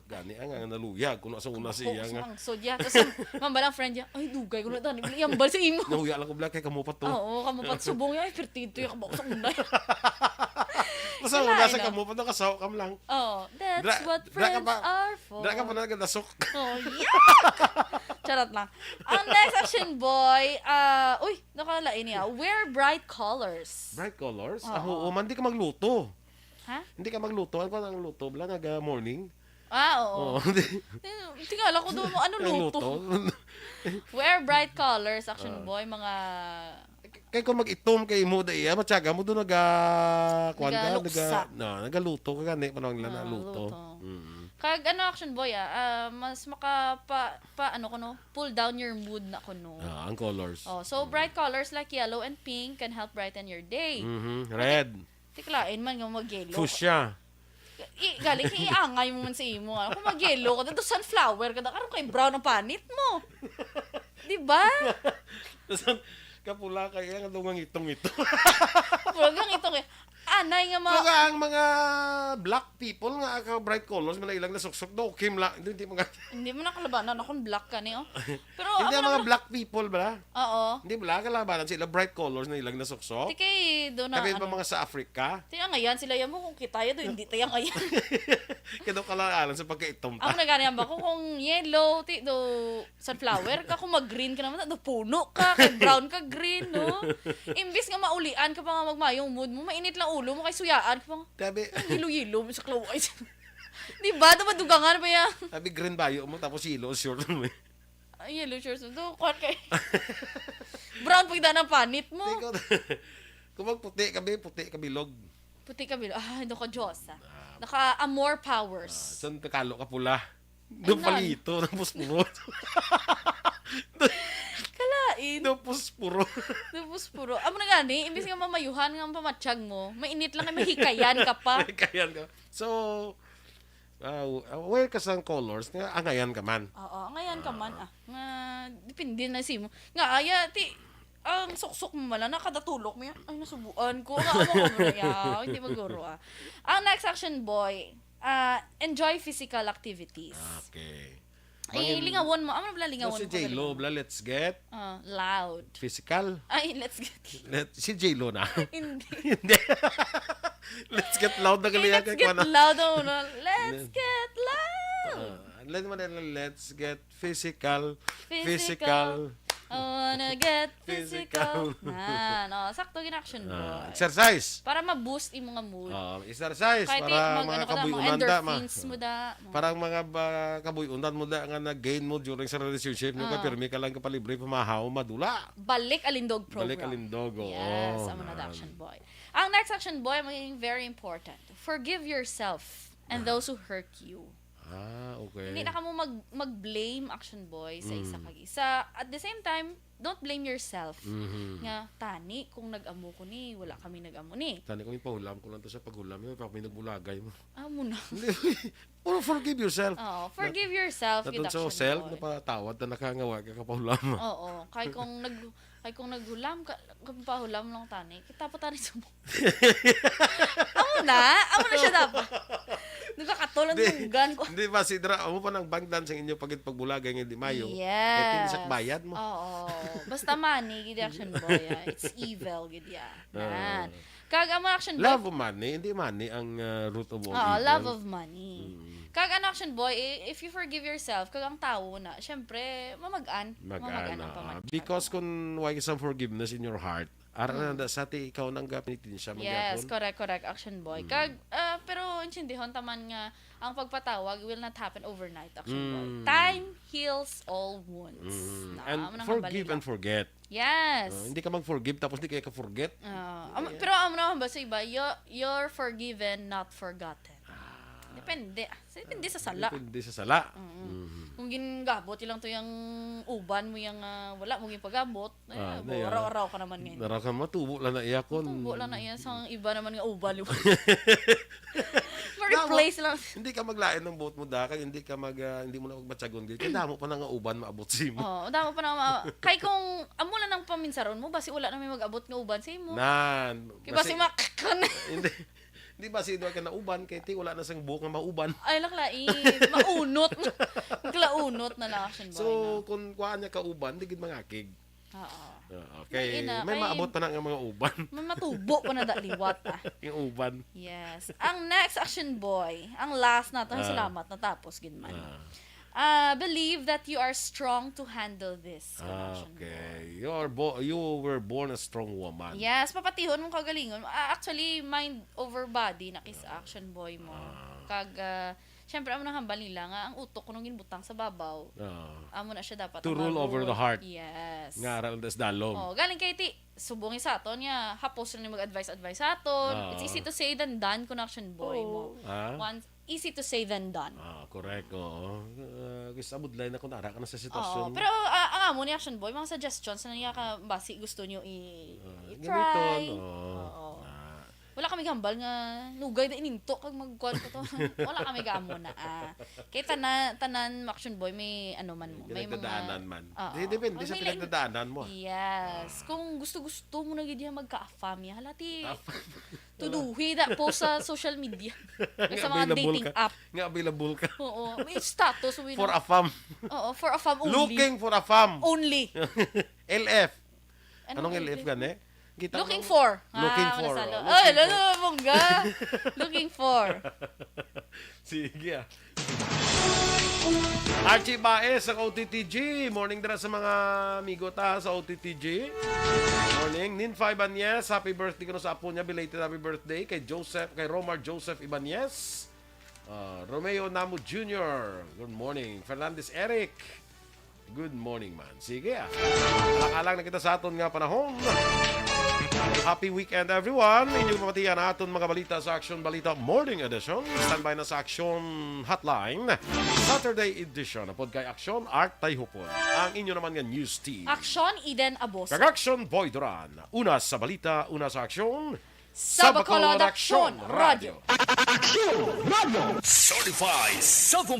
Gani ang nga naluyag kuno sa una siya nga. Ang sodya. Tapos ang mambalang friend niya, "Ay, dugay ko na tani. Iyambal sa imo." Nahuya lang ko, Black, kay kamo pa to. Oo, kamo pa subong niya. Ay, pertito yung kabaw sa una. Sa una sa kamo pa to, kasaho kam lang. Oh, that's what friends are for. Dra ka pa na nagdasok. Oh, yeah! Charot lang. Ang next action, boy, ah, uy, nakalain niya. Wear bright colors. Bright colors? Ah, oo, man, di ka magluto. Ha? Hindi ka magluto. Ano pa ang luto? Bla, naga morning? Ah, oo. Oh, di. Tingala ko doon mo, ano luto? Wear bright colors, action boy, mga Kay kung mag-itom kay mo da iya, matyaga mo doon naga kuan ka, Nagaluksa. naga no, nagaluto ka gani panahon lang na Ah, luto. luto. Mm. Kag ano, action boy, ah, ah, mas makapa pa ano kuno, pull down your mood na kuno. Ah, ang colors. Oh, so bright colors like yellow and pink can help brighten your day. Mhm. Red. Tiklain man nga mag-yellow. Fuchsia. I, galing kay iangay mo man sa imo. Ano? Kung mag-yellow ka, dato sunflower ka, karon kay brown ang panit mo. Di ba? Tapos kapula kay ang dungang itong ito. Pulagang itong eh. Anay nga mga... Kung ang mga black people nga ka bright colors man ang ilang nasuksok, do okay lang. Hindi, hindi mga Hindi mo nakalabanan akong black ka ni, oh. Pero hindi amo ang mga naman- black people ba? Oo. Hindi ba kalabanan sila bright colors na ilang nasuksok? Di kay doon na Kapit pa ano. Mga sa Africa? Tinangayan sila yan mo kung kita yan, hindi tayangayan. Kaya daw kalabanan sa pagkaitom ta. Ako na gani ang bako kung yellow, ti do sunflower ka, kung mag-green ka naman, do puno ka, kay brown ka, green, no? Imbis nga maulian ka pa nga magmayong mood mo, mainit lang ulo mo, kay suyaan ka pa nga, Sabi, "Yelo-yelo mo sa klaway." Di ba? Dapat dugangan pa yan. Sabi green bayo mo tapos yellow short mo eh. Ay, yellow shorts mo. Do, kuwan kay... Brown pag daan ang panit mo. Ikaw, kung magputi ka, be, puti ka bilog. Puti ka bilog. Ah, hindi ko Diyosa. Naka-amor powers. San kakalo ka pula? Do Ay, palito, tapos puro. Kalain. Do puspuro. Tapos puro. Amo na gani, imbis nga mamayuhan nga ang pamatyag mo, mainit lang kay mahikayan ka pa. Kayan ka. So, ah, aware ka sa colors, nga angayan ka man. Oo, ngayon ka man ah. Nga, depende na simo. Nga, aya, ti, ang suksok mo mala, nakadatulok mo yan. Ay, nasubuan ko. Nga, amo ka mo na, ya. Hindi maguro ah. Ang next action, boy, ah, enjoy physical activities. Okay. Ay, lingawon mo. Amo na pala No, lingawon si mo. J-Lo, bla, let's get Ah, loud. Physical. Ay, let's get. Let, si J-Lo na. Hindi. Hindi. Let's get loud na Ay, gali let's kay get kuwan na. Loud. Oh, no. Let's get loud. Ah, let's, let's get physical. Physical. I wanna get physical. Physical. Na, no, sakto gin action, Ah, boy. Exercise. Para ma-boost imo nga mood. Ah, exercise Kahit para mag, mga ano ka na, mga kabuy-unan da, ma. Endorphins mo da. Para ang mga ba, kabuy-unan mo da nga nag-gain mo during sa relationship nyo, Ah. Kay pirmi ka lang kapalibre pamahaw, madula. Balik Alindog program. Balik Alindog, oo. Yes, amo na da, action boy. Ang next action boy, magiging very important. Forgive yourself and those who hurt you. Ah, okay. Hindi na ka mo mag, mag-blame, action boy, sa isa Mm. kag isa. At the same time, don't blame yourself. Mhm. Nga, tani, kung nag-amo ko ni, wala kami nag-amo ni. Tani kung ipahulam ko lang to sa paghulam, yun, pa kami nagbulagay mo. Amo na. Hindi. Pero forgive yourself. Oo, forgive yourself, Natun gid, sa action self, boy. Napatawad na nakangawag ka kapahulama. Oo, kay kung nag kay kung naghulam ka, kung pahulam lang tani, kita pa tani sa mo. Amo na, amo na siya dapat. Nagkakatol ang Di, dunggan ko. Hindi ba, Sidra, amo pa nang bangdan sa inyo pagit pagbulagay nga di mayo? Yes. Kay hindi sa bayad mo. Oo. Basta money, gid action boy, ah. It's evil, gid ya. Nan. Kag ang mga action boy, Love of money, hindi money ang uh, root of all Oo, evil. Love of money. Mm. Kag ano, action boy, i- if you forgive yourself, kag ang tawo na, syempre, mamag-an. Mag Mamag-an ano, ang ah, pamatyag. because kung why some forgiveness in your heart, ara na da sa ti ikaw nang gapitin siya Yes, magyapon. Correct, correct, action boy. Mm. Kag, ah, pero intindihon taman nga ang pagpatawad will not happen overnight, action boy. Mm. Time heals all wounds. Mm. Na, And amo na nga forgive balita. And forget. Yes. Ah, hindi ka mag-forgive tapos hindi ka ka-forget. Ah, am- pero amo naman ba sa iba, you're, you're forgiven, not forgotten. Depende. Ah, sa- depende sa sala. Depende sa sala. Mm. Mhm. Kung gin-abot lang to yung uban mo yung, ah, wala mo gin pag-abot, eh, Ah, bo, na yan. Araw-araw ka naman ngayon. Narakan matubo lang na iya kon. Tubo lang na iya sa iba naman nga uban. Ma-replace lang. Hindi ka maglain ng buot mo da, kay hindi ka mag ah, hindi mo na pagbatyagon gid. Kay damo pa na nga uban maabot sa imo. Oh, damo pa na ma- kay kung amo lang ang paminsaron mo, basi wala na may mag-abot nga uban sa imo. Nan. Kay basi mak- Hindi. Hindi ba si Edward ka nauban kay ti wala na sang buhok nga mauban. Ay, laklai. Maunot. Maglaunot na lang, Action Boy. So, No? kung kuhaan niya kauban, di gid mangakig. Oo. Ah, okay. Ay, ina, May kay- maabot pa na nga mga uban. May matubo pa na da liwat, ah. Yung uban. Yes. Ang next, Action Boy. Ang last na to. Ah. Salamat. Natapos, gid man. Ah, Ah, believe that you are strong to handle this. Action Boy. okay. You are bo- you were born a strong woman. Yes, papatihon mong kagalingon. Ah, actually, mind over body na kis Action Boy mo. Ah. Kag, ah, syempre, amo nang hambal nila nga ang utok kuno ginbutang sa babaw. Ah. Amo na siya dapat To ang rule over the ma-rule. Heart. Yes. Nga aral das dalom. Oh, galing kay ti subong sa aton niya, hapos na ni mag-advise-advise sa aton. Ah. It's easy to say than done kun Action Boy mo. Ah? Once, easy to say than done. Ah, correct. Oo. Uh, gusto budlay na kung ara ka na sa Oo, sitwasyon. pero ah, ang amo ni Action Boy, mga suggestions na niya ka basi gusto niyo i- Ah, i-try. gamiton, oo. Oo. Ah, Wala kami gambal nga lugay na ininto kag magkuan ko to. Wala kami gaamo na. Ah. Kay tanan, tanan Action Boy may ano man mo, may mga pinagdadaanan man. Oo. Di, depende May sa lain- pinagdadaanan mo. Yes. Kung gusto-gusto mo na gid diha magka-afam ya, hala ti Afam. tuduhi da po sa social media. Sa mga Available dating ka. app. Nga available ka. Oo. May status. May For na- afam. Oo, for afam only. Looking for afam. Only. L F. Anong L F gani? Kita Looking mo? for. Looking Ah, for, masalo. oh, Ay, looking lalo, bongga. Looking for. Sige ah. Archie Baez sa O T T G. Morning dira sa mga amigo ta sa O T T G. Morning. Ninfa Ibanez, happy birthday kuno sa apo niya. Belated happy birthday kay Joseph, kay Romar Joseph Ibanez. Ah, Romeo Namo Junior. Good morning. Fernandez Eric. Good morning, man. Sige ah. Alang-alang na kita sa aton nga panahon. Happy weekend, everyone. Inyong mabatian ang aton mga balita sa Action Balita Morning Edition. Standby na sa Action Hotline, Saturday Edition. Pod kay Action, Art Tayhupon. Ang inyo naman nga news team. Action, Eden Abos. Kag Action, Boy Duran. Una sa balita, una sa aksyon. Sa Bacolod Action Radio. Certified Southern